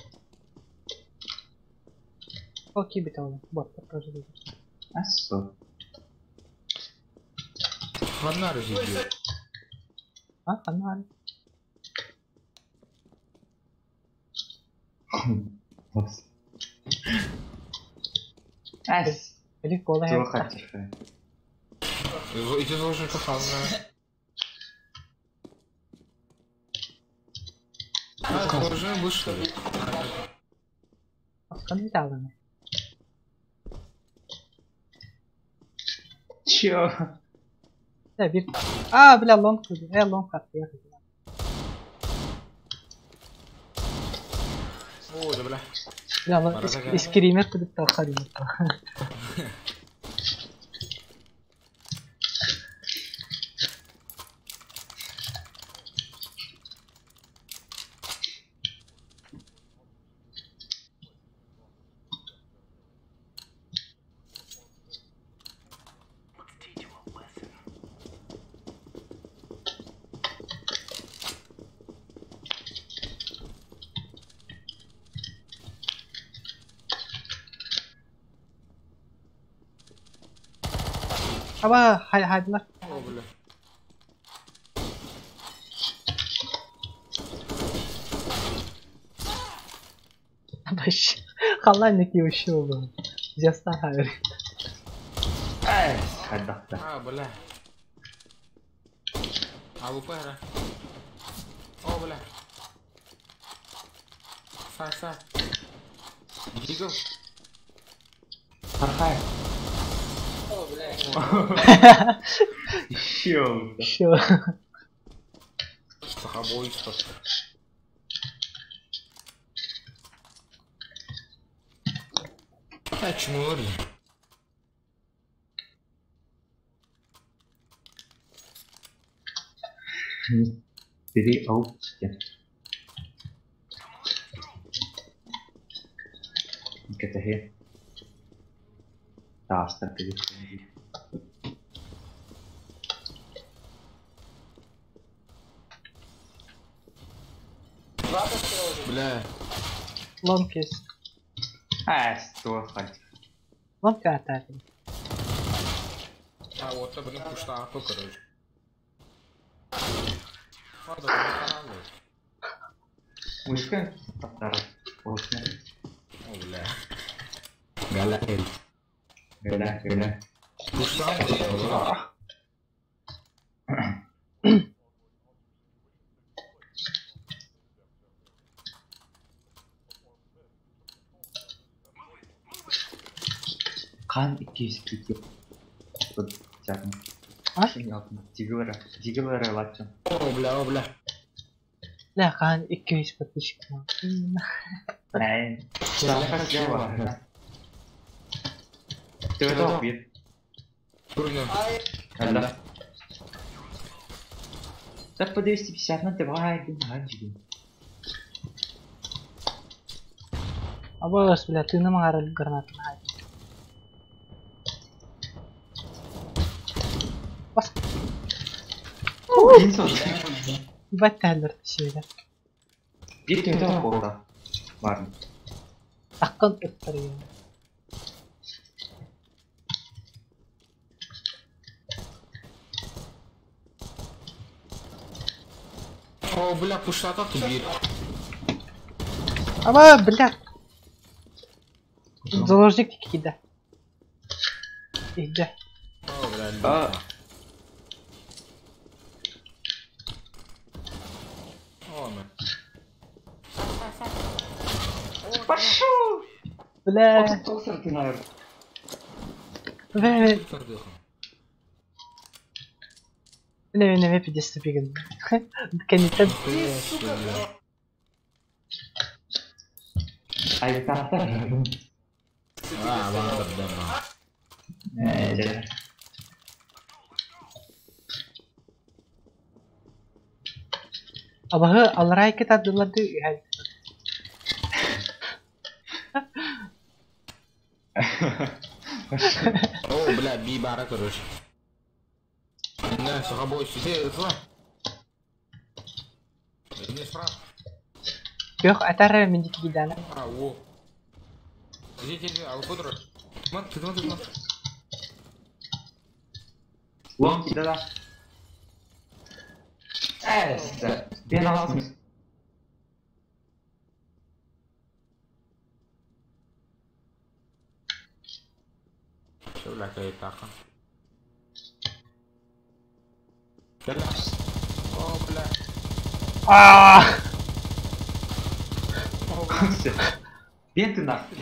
Окей, битау. Вот, тоже. Ассо. Ханна разъебил. А, ханна. Ас. Или кола. Иди должен ханна. А, должен был что ли? Ханна. Чё? Да, bir. А, бля, лонг. Лонг атты. О, да бля. Бля, скример кудып талхадым. Аба, хайдылар. О, бля. Баш. Халлаан neki вообще oldu. Жастан хайыр. Хайдахта. А, бля. АВП, да? О, бля. Са, са. Дигл. Хархай. О, бля. Еще. Еще. Сахабойство. А, чмор. Бери аутсте. КТГ. Таастар кэбиһэн. Бля. Лонг есть. Ээ, сто хать. Лонг атаки. А, вот это, блин, пушта АП, короче. Ладно, канал. Мышка таптар. Осна. О, бля. Галя. Галя, галя. Пушта Қан 202 Тягн. А? Дигелера, дигелера латчын. О, бля, о, бля. Бля, хаан 200 подписчик. Нэ. Ты бир. Турнир. Да. Так по 250 на давай, гин. Абас, бля, ты нам гара гранат. Бас. Батталлар тишиде. Бир төтө болду. Бар. Таккан ыттар. О, бля, пушта бир. Аба, бля. Заложник кида. Иде. О, бля. О, мэ. Пошел! Бля. Ты, наверное. Бля. Бля, не пиздец тупиган. Кенитен. Ай, тарта. А, ладно, да, Э, Абаһы алрай китадыларды үһәл. О, бля, би бара, короче. Не, сахабой, сиди, это. Не справа. Yok атара мен дикидана. А, о. Иди, иди, иди, а вы куда? Ман, ты, ты, ты. Лонки, да-да. Эс, бен аласың. Все, бля, какая таха. Бля. О, бля. А! Бен ты нахуй.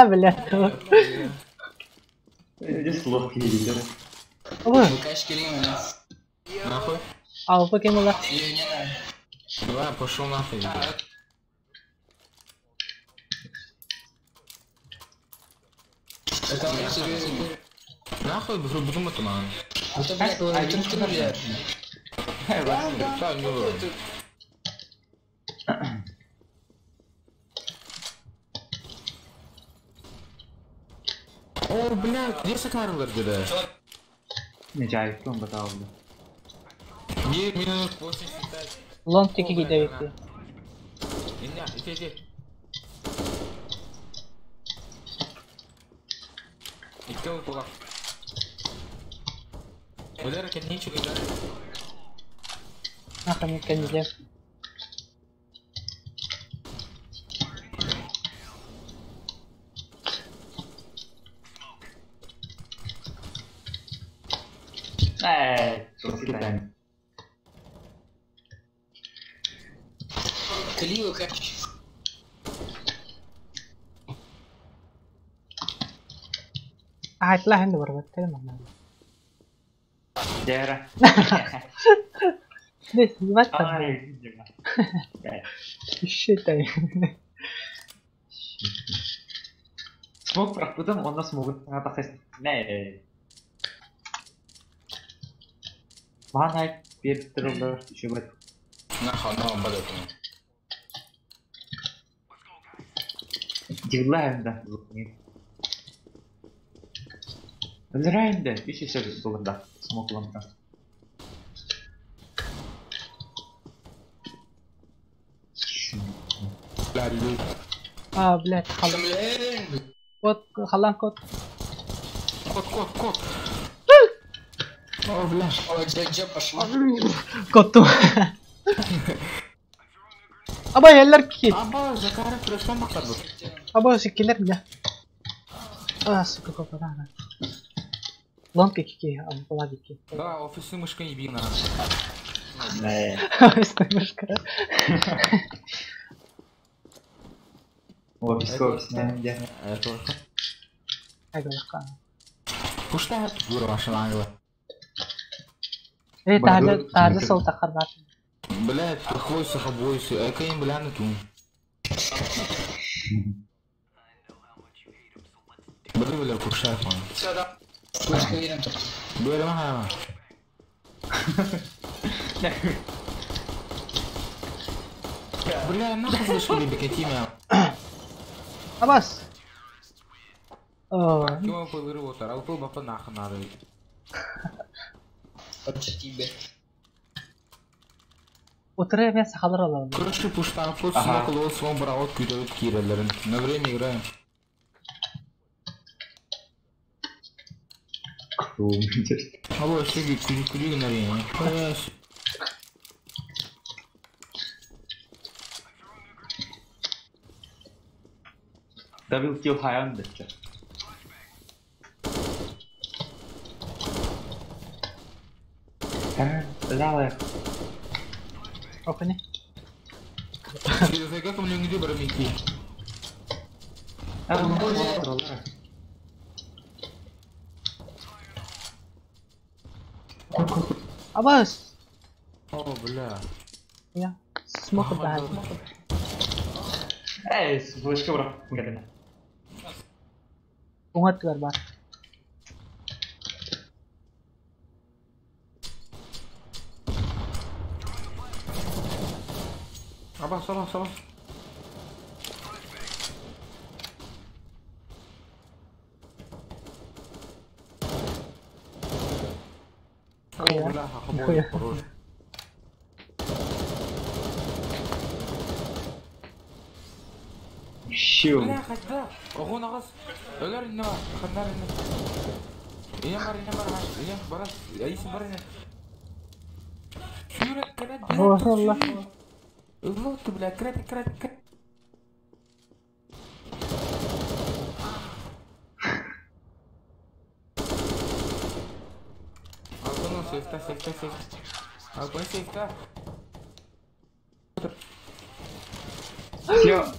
Бля. Здесь лох едет. Абы. Нахуй. А, покинула. Давай, пошел нахуй. Нахуй, буду это man. Да, не О, бля, где Сакарлер где? Не жай, кем батал. Не, минус 85. Лонг тики киде битти. Иди, иди, иди. Икки ылтылар. Өлөр кэннин чүгүлэр. Ахами кэнниле. Китай. Клио, короче. Аайтла хэнди барбаттар манна. Дера. Дес, ебать там. Ай, видимо. Считай. Смог прохудом, он нас могут надо Не. Манай перед еще бет. Нахуй, нахуй, блядь. Дигла да. Өлөрөйүн үс долларда смог лампа. А, блядь, халан. Кот, халан кот. Кот, кот, кот. О, бля. Ой, где пошла? Котту. Аба еллер ки. Аба, Закаров, пришла макарду. Аба, сиккилер бля. А, сука, копа, Лонг ики, ампула ики. Да, офисный мышка не бина. Офисная мышка. Офис, офисная, где? Пушта, дура ваша ангела. Эй, тарды сол тахар бар. Блядь, хвойся, хобойся, экаем, бля, на ту. Бля, бля, пушта, Все, да. Пушка верим тут. Бля, мама. Бля, нахуй вышли бекатимя. Абас. О. Кем пылыры отар, ал пыл бапа нахуй надо. Тебе. Отыры мен сахалар аламын. Короче, пуштан флот смок лол свон браут күтөп кирелерин. На время играем. Алло, сиги, куди на арене. Double kill high on the chat. Давай. Опа, не. Как мне где барамики? Абас. О, бля. Я смог да. Эй, флешка бра. Уңат бар. Абас, абас, абас. О, бля, хабой, хорош. Щу. Бля, хотя. Ого, нагас. Өлөр инне бар, хандар инне. Ием бар, ием бар, ием бар, айсын бар инне. Шүрек кәрәт. Алла. Вот, бля, крат, крат, крат. Албану сейфта, сейфта, сейфта. Албану сейфта. Всё.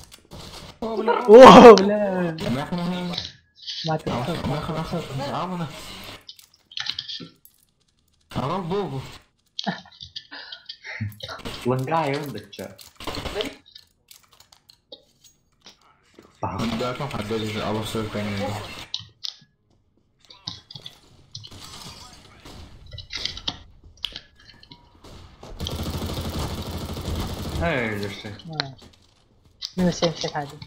О, бля. О, бля. Мать, Ага, богу. Лангай он да чё. Да, там ходили, а во всё конечно. Эй, держи. Минус 71.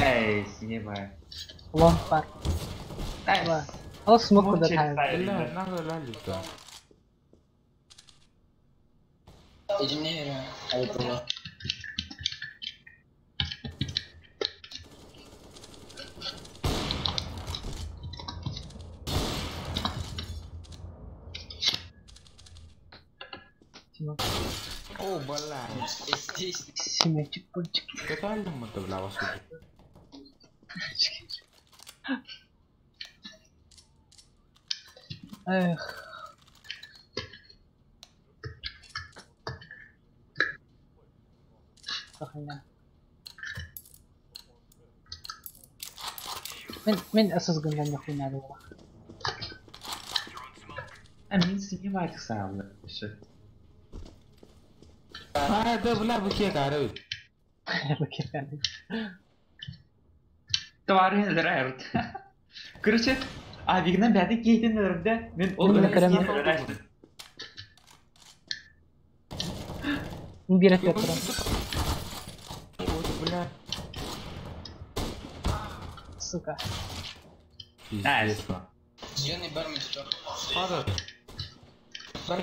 Эй, снимай. Лонг пар. Ол смок куда тайм. О, бля. Семечек пончик. Какая это, бля, вас Эх. Сохраня. Мин осознанно нахуй надо было. А мин снимать сам. А, да, бля, букет, ары. Букет, ары. Товары нравят. Короче, а вигна бәді кейтін өрді, мен ол өрді. Бирет Петра. Бля. Сука. Пиздец. Зеленый бармен Падает. Бар,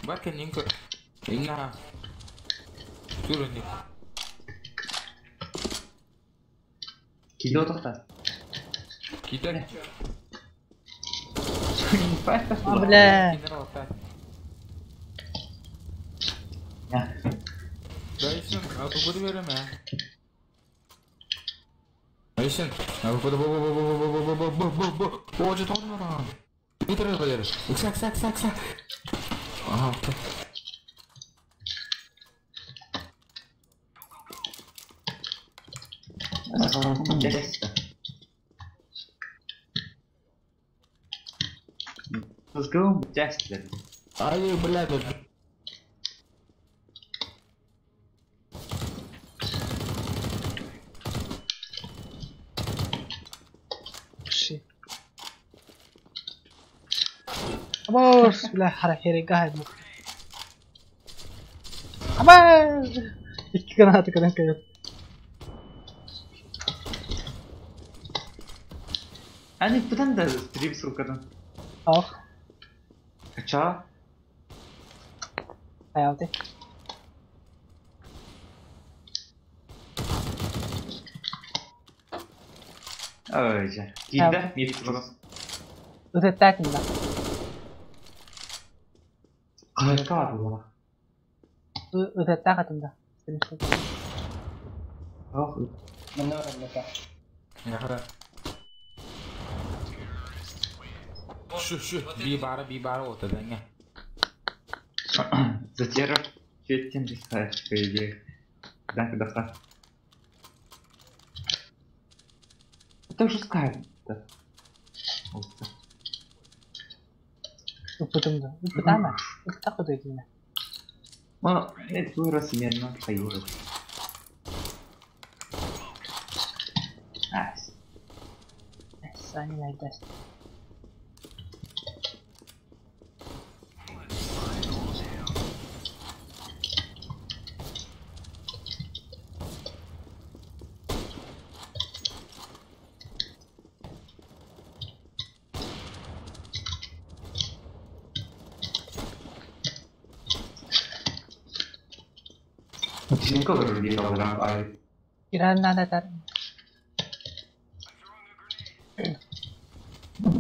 бар, нинка. Инна. Турник. Кило тоқта. Кидай. А, бля. Дайсон, а куда берем, а? Дайсон, а куда бо бо бо бо бо бо бо бо бо бо. О, что там на? Питер Валерий. Икса, икса, икса, икса. Ага. Let's go, Justin. Ай, блядь. Ши. Абош, бля, харахери гай. Аба! Икки граната кадан кайот. Они куда да стрим с рукадан? Ох. Ча? Аялты. Ой, же. Кида, мир просто. Вот это так не да. Какая была? Вот это так да. Ох. Шу, шу, би бара, вот это не. Затеров, четем рисаешь, по идее. Да, когда ха. Это уже скайп-то. Упытым да. Упытама. Упыта куда идти? Ну, это вырос именно поехал. Найс. Сани найдешь. Киран надо так.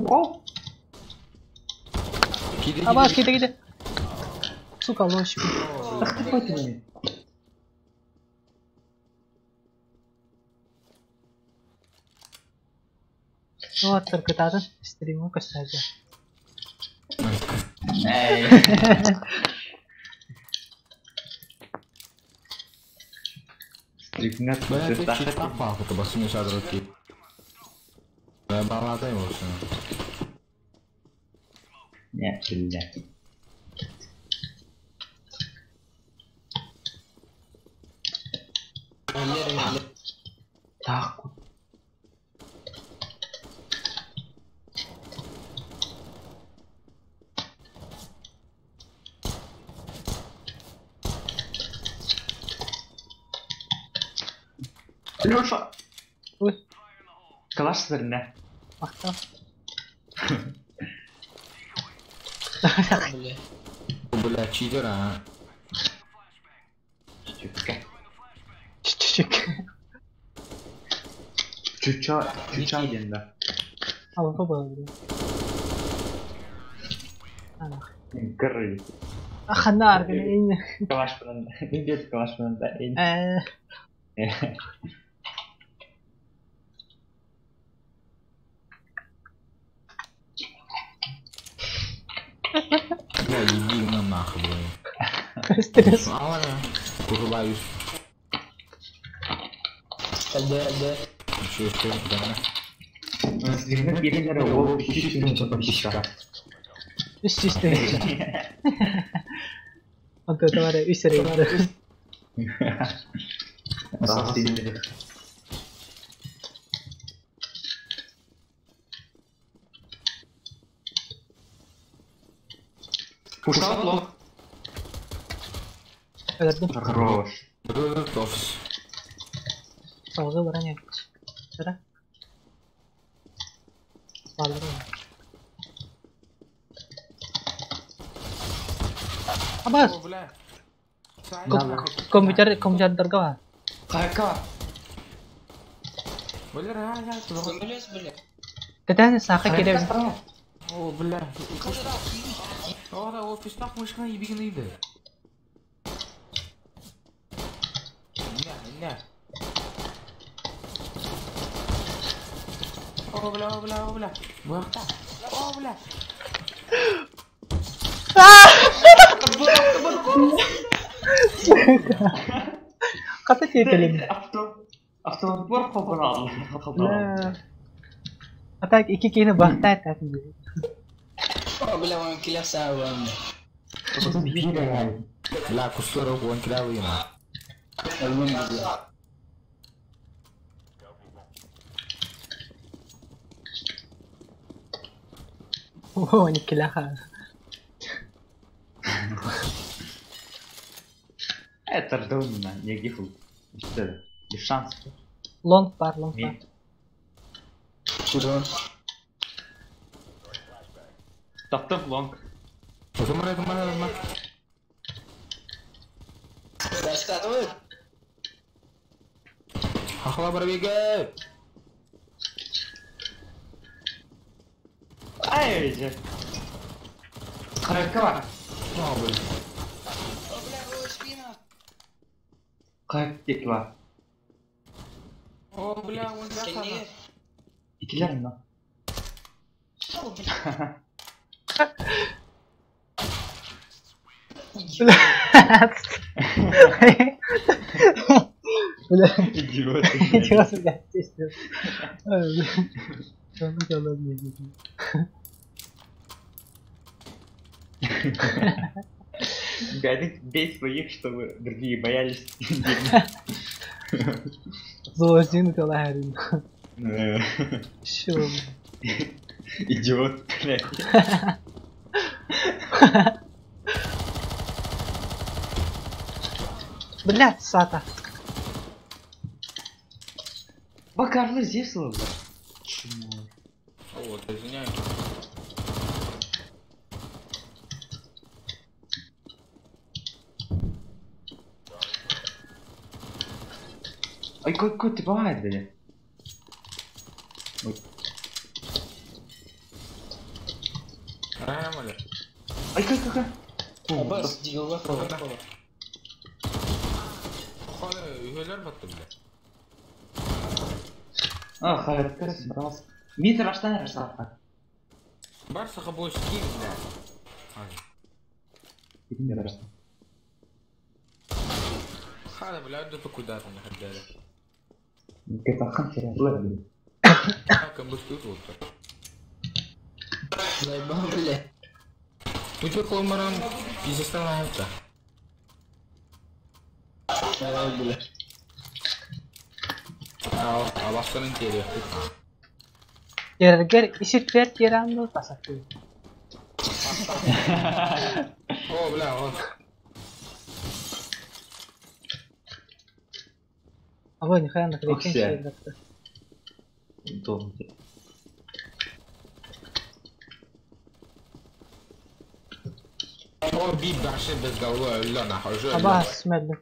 О! Абаш, кидай, кидай. Сука, лошадь. Ах ты хоть Вот, только тата стриму касается. Эй. Стрипнет. Бля, ты чита паху, басуни шадроки. Бля, баладай его. Не, блядь. Так. Леша! Ой. Калаш сырне. Махтал. Бля. Бля, читер, а. Чүккэ. Чүчүк. Чуча, чуча диэн да. Алфа буолар. Гры. Ханна аргын. Калашпынан. Индет калашпынан да. Бля, иди на нахуй, бля. Стресс. Ладно, курбаюсь. Да, да. Еще, еще, да. Үс чисто. Онто товары үс эрейді. Пушал лох. Өлөрдүм. Хорош. Офис. Салгы баран yapmış. Sıra. Баллары. Абас. О, бля. Компьютер компьютерга. Хайка. Бля, я, Вылез, бля. Кытан саха керек. О, бля. О, да, офис нах мышкана ебигин иди. Не, не. О, бля, о, бля, о, бля. Буякта. О, бля. Ката тетелин. Автомобиль хобрал. Бля. А так iki кини бахтай татын. О, бля, он киляса, вам. Бля, кустора, он кидал ина. Бля. О, не киляха. Это рдовна, не гифл. Что это? Без шансов. Лонг пар, лонг пар. Чего? Топ-топ лонг. Тумара, тумара, тумара. Раскатывают? Хахла барбега. Ай, же. Хайка. О, бля. О, бля, о, спина. Хайка. О, бля, он Скорее. Икилер на. О, бля. Бля. Идиот. Идиот, блядь, пиздец. Ой, бля. Гадик, бей своих, чтобы другие боялись. Золотин Каларин. Чё? Идиот, блядь. Блядь, Сата. Бакарлы здесь, блядь. Чмо. О, вот, извиняюсь. Ай, какой ты бывает, блядь. Ай, как? Абас, дигылга кала. А, характер, Митр, аштан раштан. Барса хабой скин, бля. Хада, бля, да куда там находили? Это хантер, бля. Как быстро тут. Заебал, бля. Ну чё, Колмаран, пиздец на это. Давай, бля. А вас там интересно. Гер, исит пер тиранду тасаты. О, бля, вот. А вот, нихуя на Оксе. кричен. О, би баши без головы, өллө нахуй, уже өллө. Абас мэллим.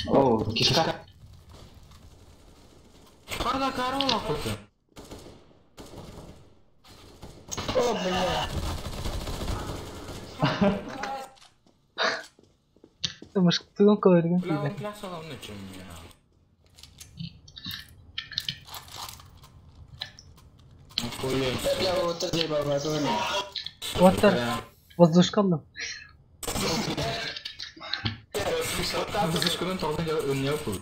О, кишка. Хана корова хуй. О, бля. Мышктыгын көргөн Бля, кийлер. он плясал ну чем мне. Охуеть. Бля, вот это заебал, это Оттар воздушка алdım. Воздушканın тоғдан önüne koy.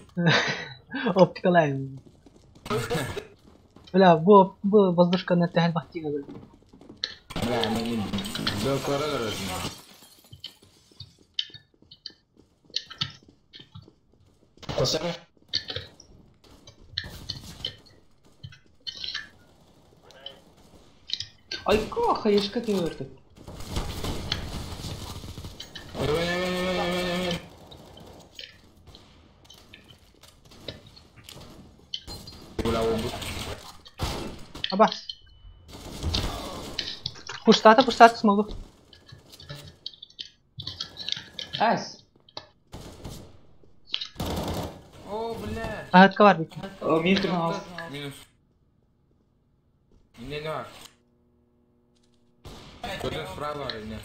Оптикалайм. Бля, бу воздушканы тәһәл бахтига. Бля, мен да кора короче. Косары. Ай, хаешка ты өртү. Ой, ой, ой, ой, ой, ой. Бля, он Абас. Пуштата, пуштата смогу. Әс. О, бля. Ахатка бар бит. О, мин турнал. Минус. Не, не. Куда справа или нет?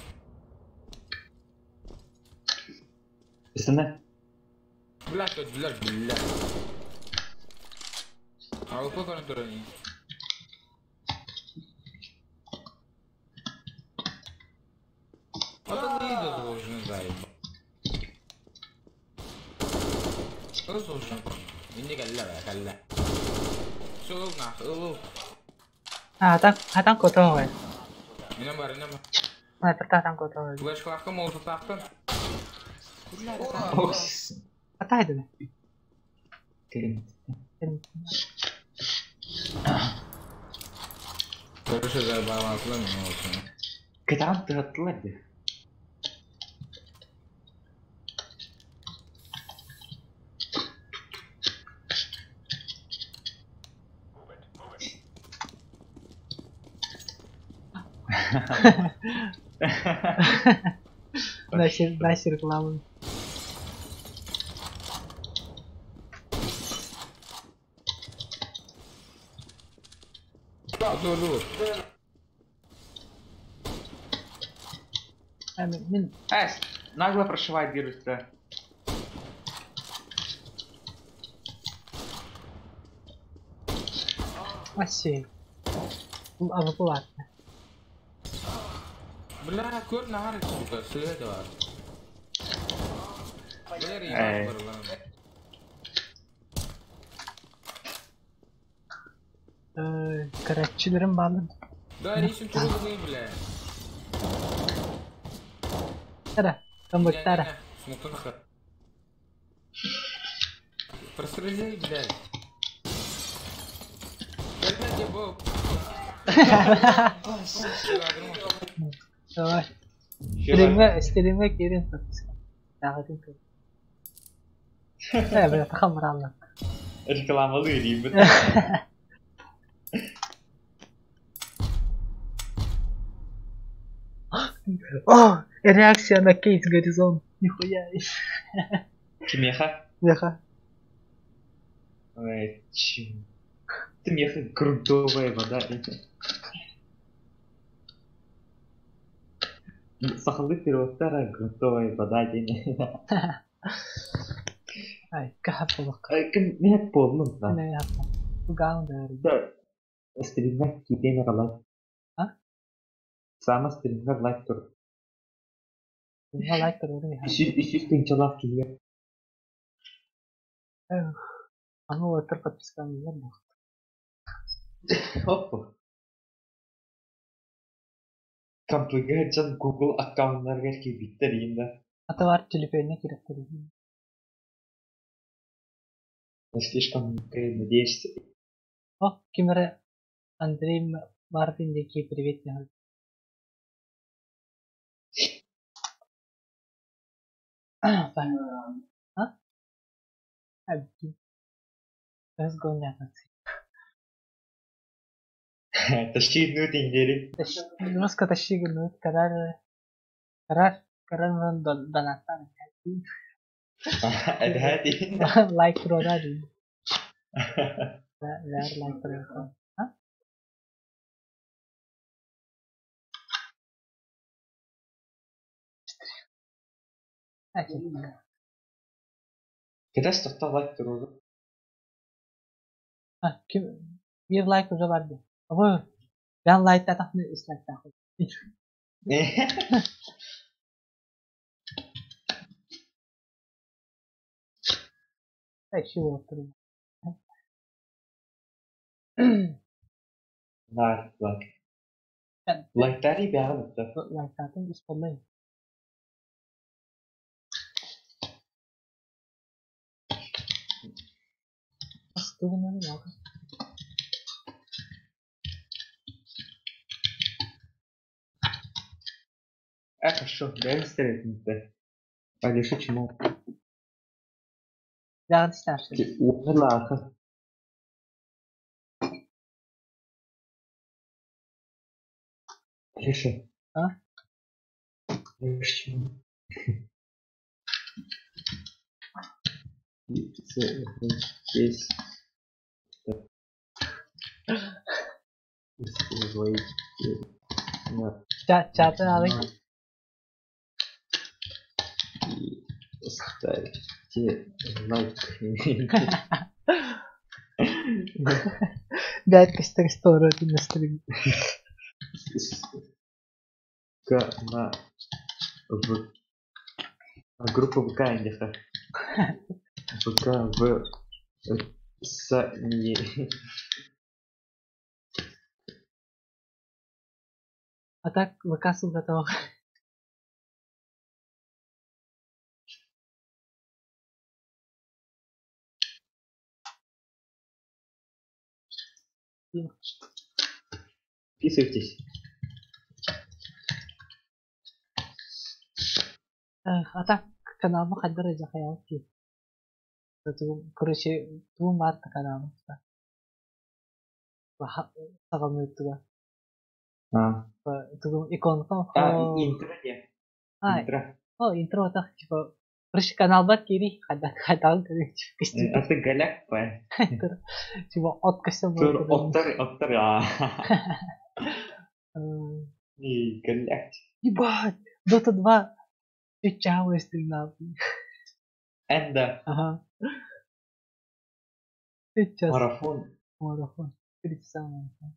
Üstüne. Бля, тут, бля, бля. А вы сколько на турне? А ты не должен заебать. Что должен? Мине кэллэ, кэллэ. Суул нах, ылу. А, там, а там кото. Мине бар, мине бар. Снайпер там кото. Флеш клахтым, ол тақтым. Ох. Атайды. Кирин. Короче, заебаласлы мен olsun. Кытаан тыгаттылар ди. Дальше, дальше рекламу. Dur, dur. Мин Әс, нагло прошивает вирус, да. Аси. Абы булат. Бля, көр нахар, сука, свет бар. Бля, Эй. ебать бар lan. Карачилерим баалын. Да, рисим туру бля. Тара, камбыттара. Смуктан хат. Прострелей, блядь. Блядь, я был. Давай. Стримге, стримге кирин подписка. Тагын көр. Э, бля, тахамралла. Рекламалы рибет. О, реакция на кейс Горизон. Нихуя. Кимеха? Меха. Ой, чем? Ты меха грунтовая вода. Сахалды переводтара грунтовая вода день. Ай, кахап болок. Ким не полным да. Не хапа. Тугаун да. Да. Стримга китен лайк. А? Сама стримга лайк тур. Лайк көрөрүн. Үс тынчалак киге. Аны отыр подписканы бар бу. Опа. Компьютер жан Google аккаунтларга кирбиттер инде. Ата бар телефонuna киреп тур. Слишком надеешься. О, кимере Андрей Мартин деки привет. А? Әбди. Өз гонятасы. Тащи ну тиндери. Немножко тащи гнут, карар, карар, карар вон донаттан. Эдһээти. Лайк туруора дии. Бээр лайк туруора. А? Кэтэс тохто лайк туруору. А, ким bir like уже бар дии. Абы, ben лайктаатахпына үс лайктаах. Экши буолуп турар. Лайк, лайк. Лайктари бэҕэ бутта. Лайктаатым үс буоллай. Тугунан яга. Хорошо, бэйэҥ стереотипте. Алеша чему? Бэҕэ старший. Уоллааха. Алеша. А? Алеша чему? Здесь. Чаты алый. И ставьте лайк. Бэт кыстар сторону на стрим. На в группу ВК индиха. ВК в описании. А так ВК готова. Подписывайтесь. А так каналым хаддар жахаялки. Короче, туу марта каналым. Саҕалныыттыга. А. Тугум иконка. А, интро не. А, Интро. о, интро так, типа, короче, канал бат кири, хадда хаддан короче, А ты голяк па. Типа, откасы Тур оттар оттар а. И голяк. Ебать, Dota 2 Чао стримнал. Энда. Ага. Сейчас. Марафон. Марафон. 3 часа марафон.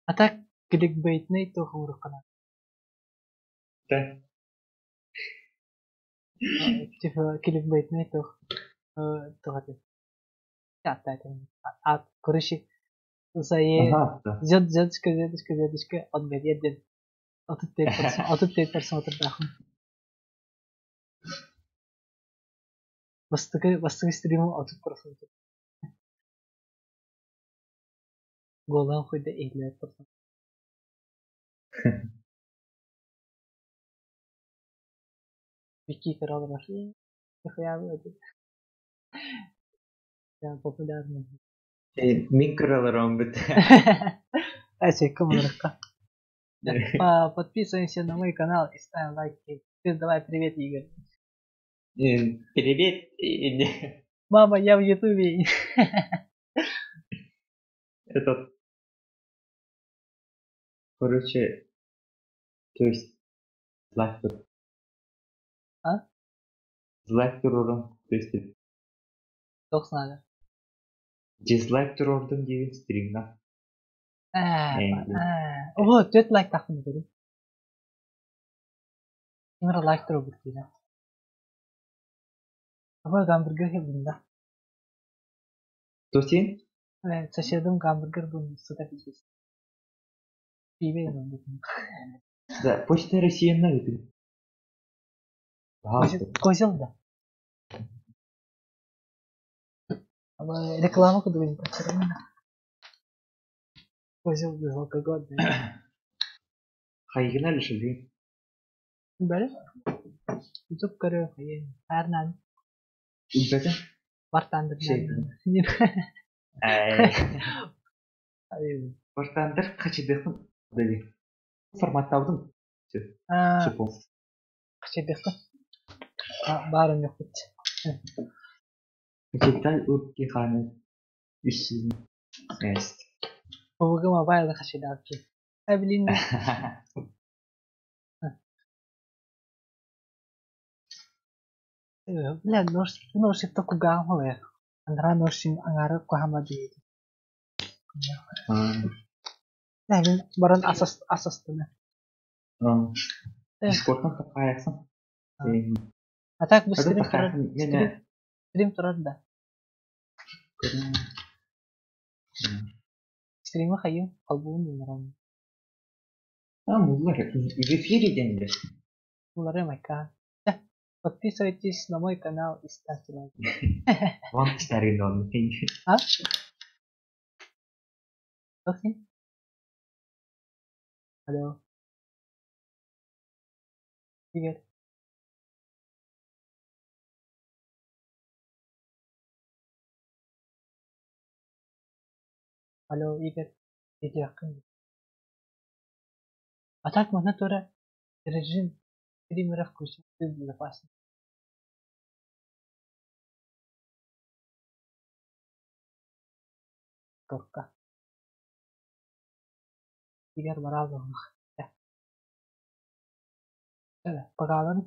А так кликбейтный то хуркана. Да. Типа кликбейтный то то А короче, за звездочка, звездочка, звездочка, отгорел. 34 просмотр нахуй. Бастакы бастакы стриму 30 просмотр. Голан хуйда 50 просмотр. Вики король пошли. Нихуя вы Я популярный. Микролором бит. Эти кумырка. Подписываемся на мой канал и ставим лайки. Ты давай привет, Игорь. Привет. Мама, я в Ютубе. Этот. Короче, то есть лайк. А? Дизлайк турурум. То есть Тохснада. дизлайк туруордум диэбин стримна. О, төрт лайк тахтым көрү. Имера лайк туруп бутина. Аба гамбургер хебин да. Тосин? Соседым гамбургер бун сюда пиздец. Пиве бун. Да, Почта России на это. Козел да. Аба реклама куда Козел безалкогольный. Хайгына лишили. Бәрі? Ютуб көрө хайын. Арнан. Үлбәтә? Бартандыр. Әй. War Thunder хачыдыахпын дии. Форматтаабытым. А, Все помню. хачыдыахпын. Баар онньукпут. Хачытай урки ханы үс Есть. PUBG Mobile хачыдааччы. Э, блин. Бля, норсик кугаан холе. Андра норсин аңары кухама дейdi. Бля, мин баран асас асастына. Дискордтан тақаяқсың. А так бу Это стрим турар. тақаяқсың. Мен Стрим турар да. Стримы хайы kalbuun нуран. А, муллар, в эфире деньги. Муллары майка. Подписывайтесь на мой канал и ставьте лайк. Вам старый дом. А? Окей. Алло. Привет. Алло, Игорь. Иди акын. А так можно тоже режим стримера включить в безопасность. Только. Игорь баралдığına. Пагалын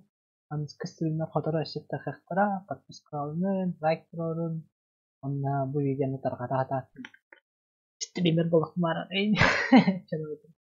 аныскы стримнер хоторо өссө тахыахтара, подпискаланын, лайк турорун, онна бу видеоны тарҕата хатаатын. Стример болохмаар.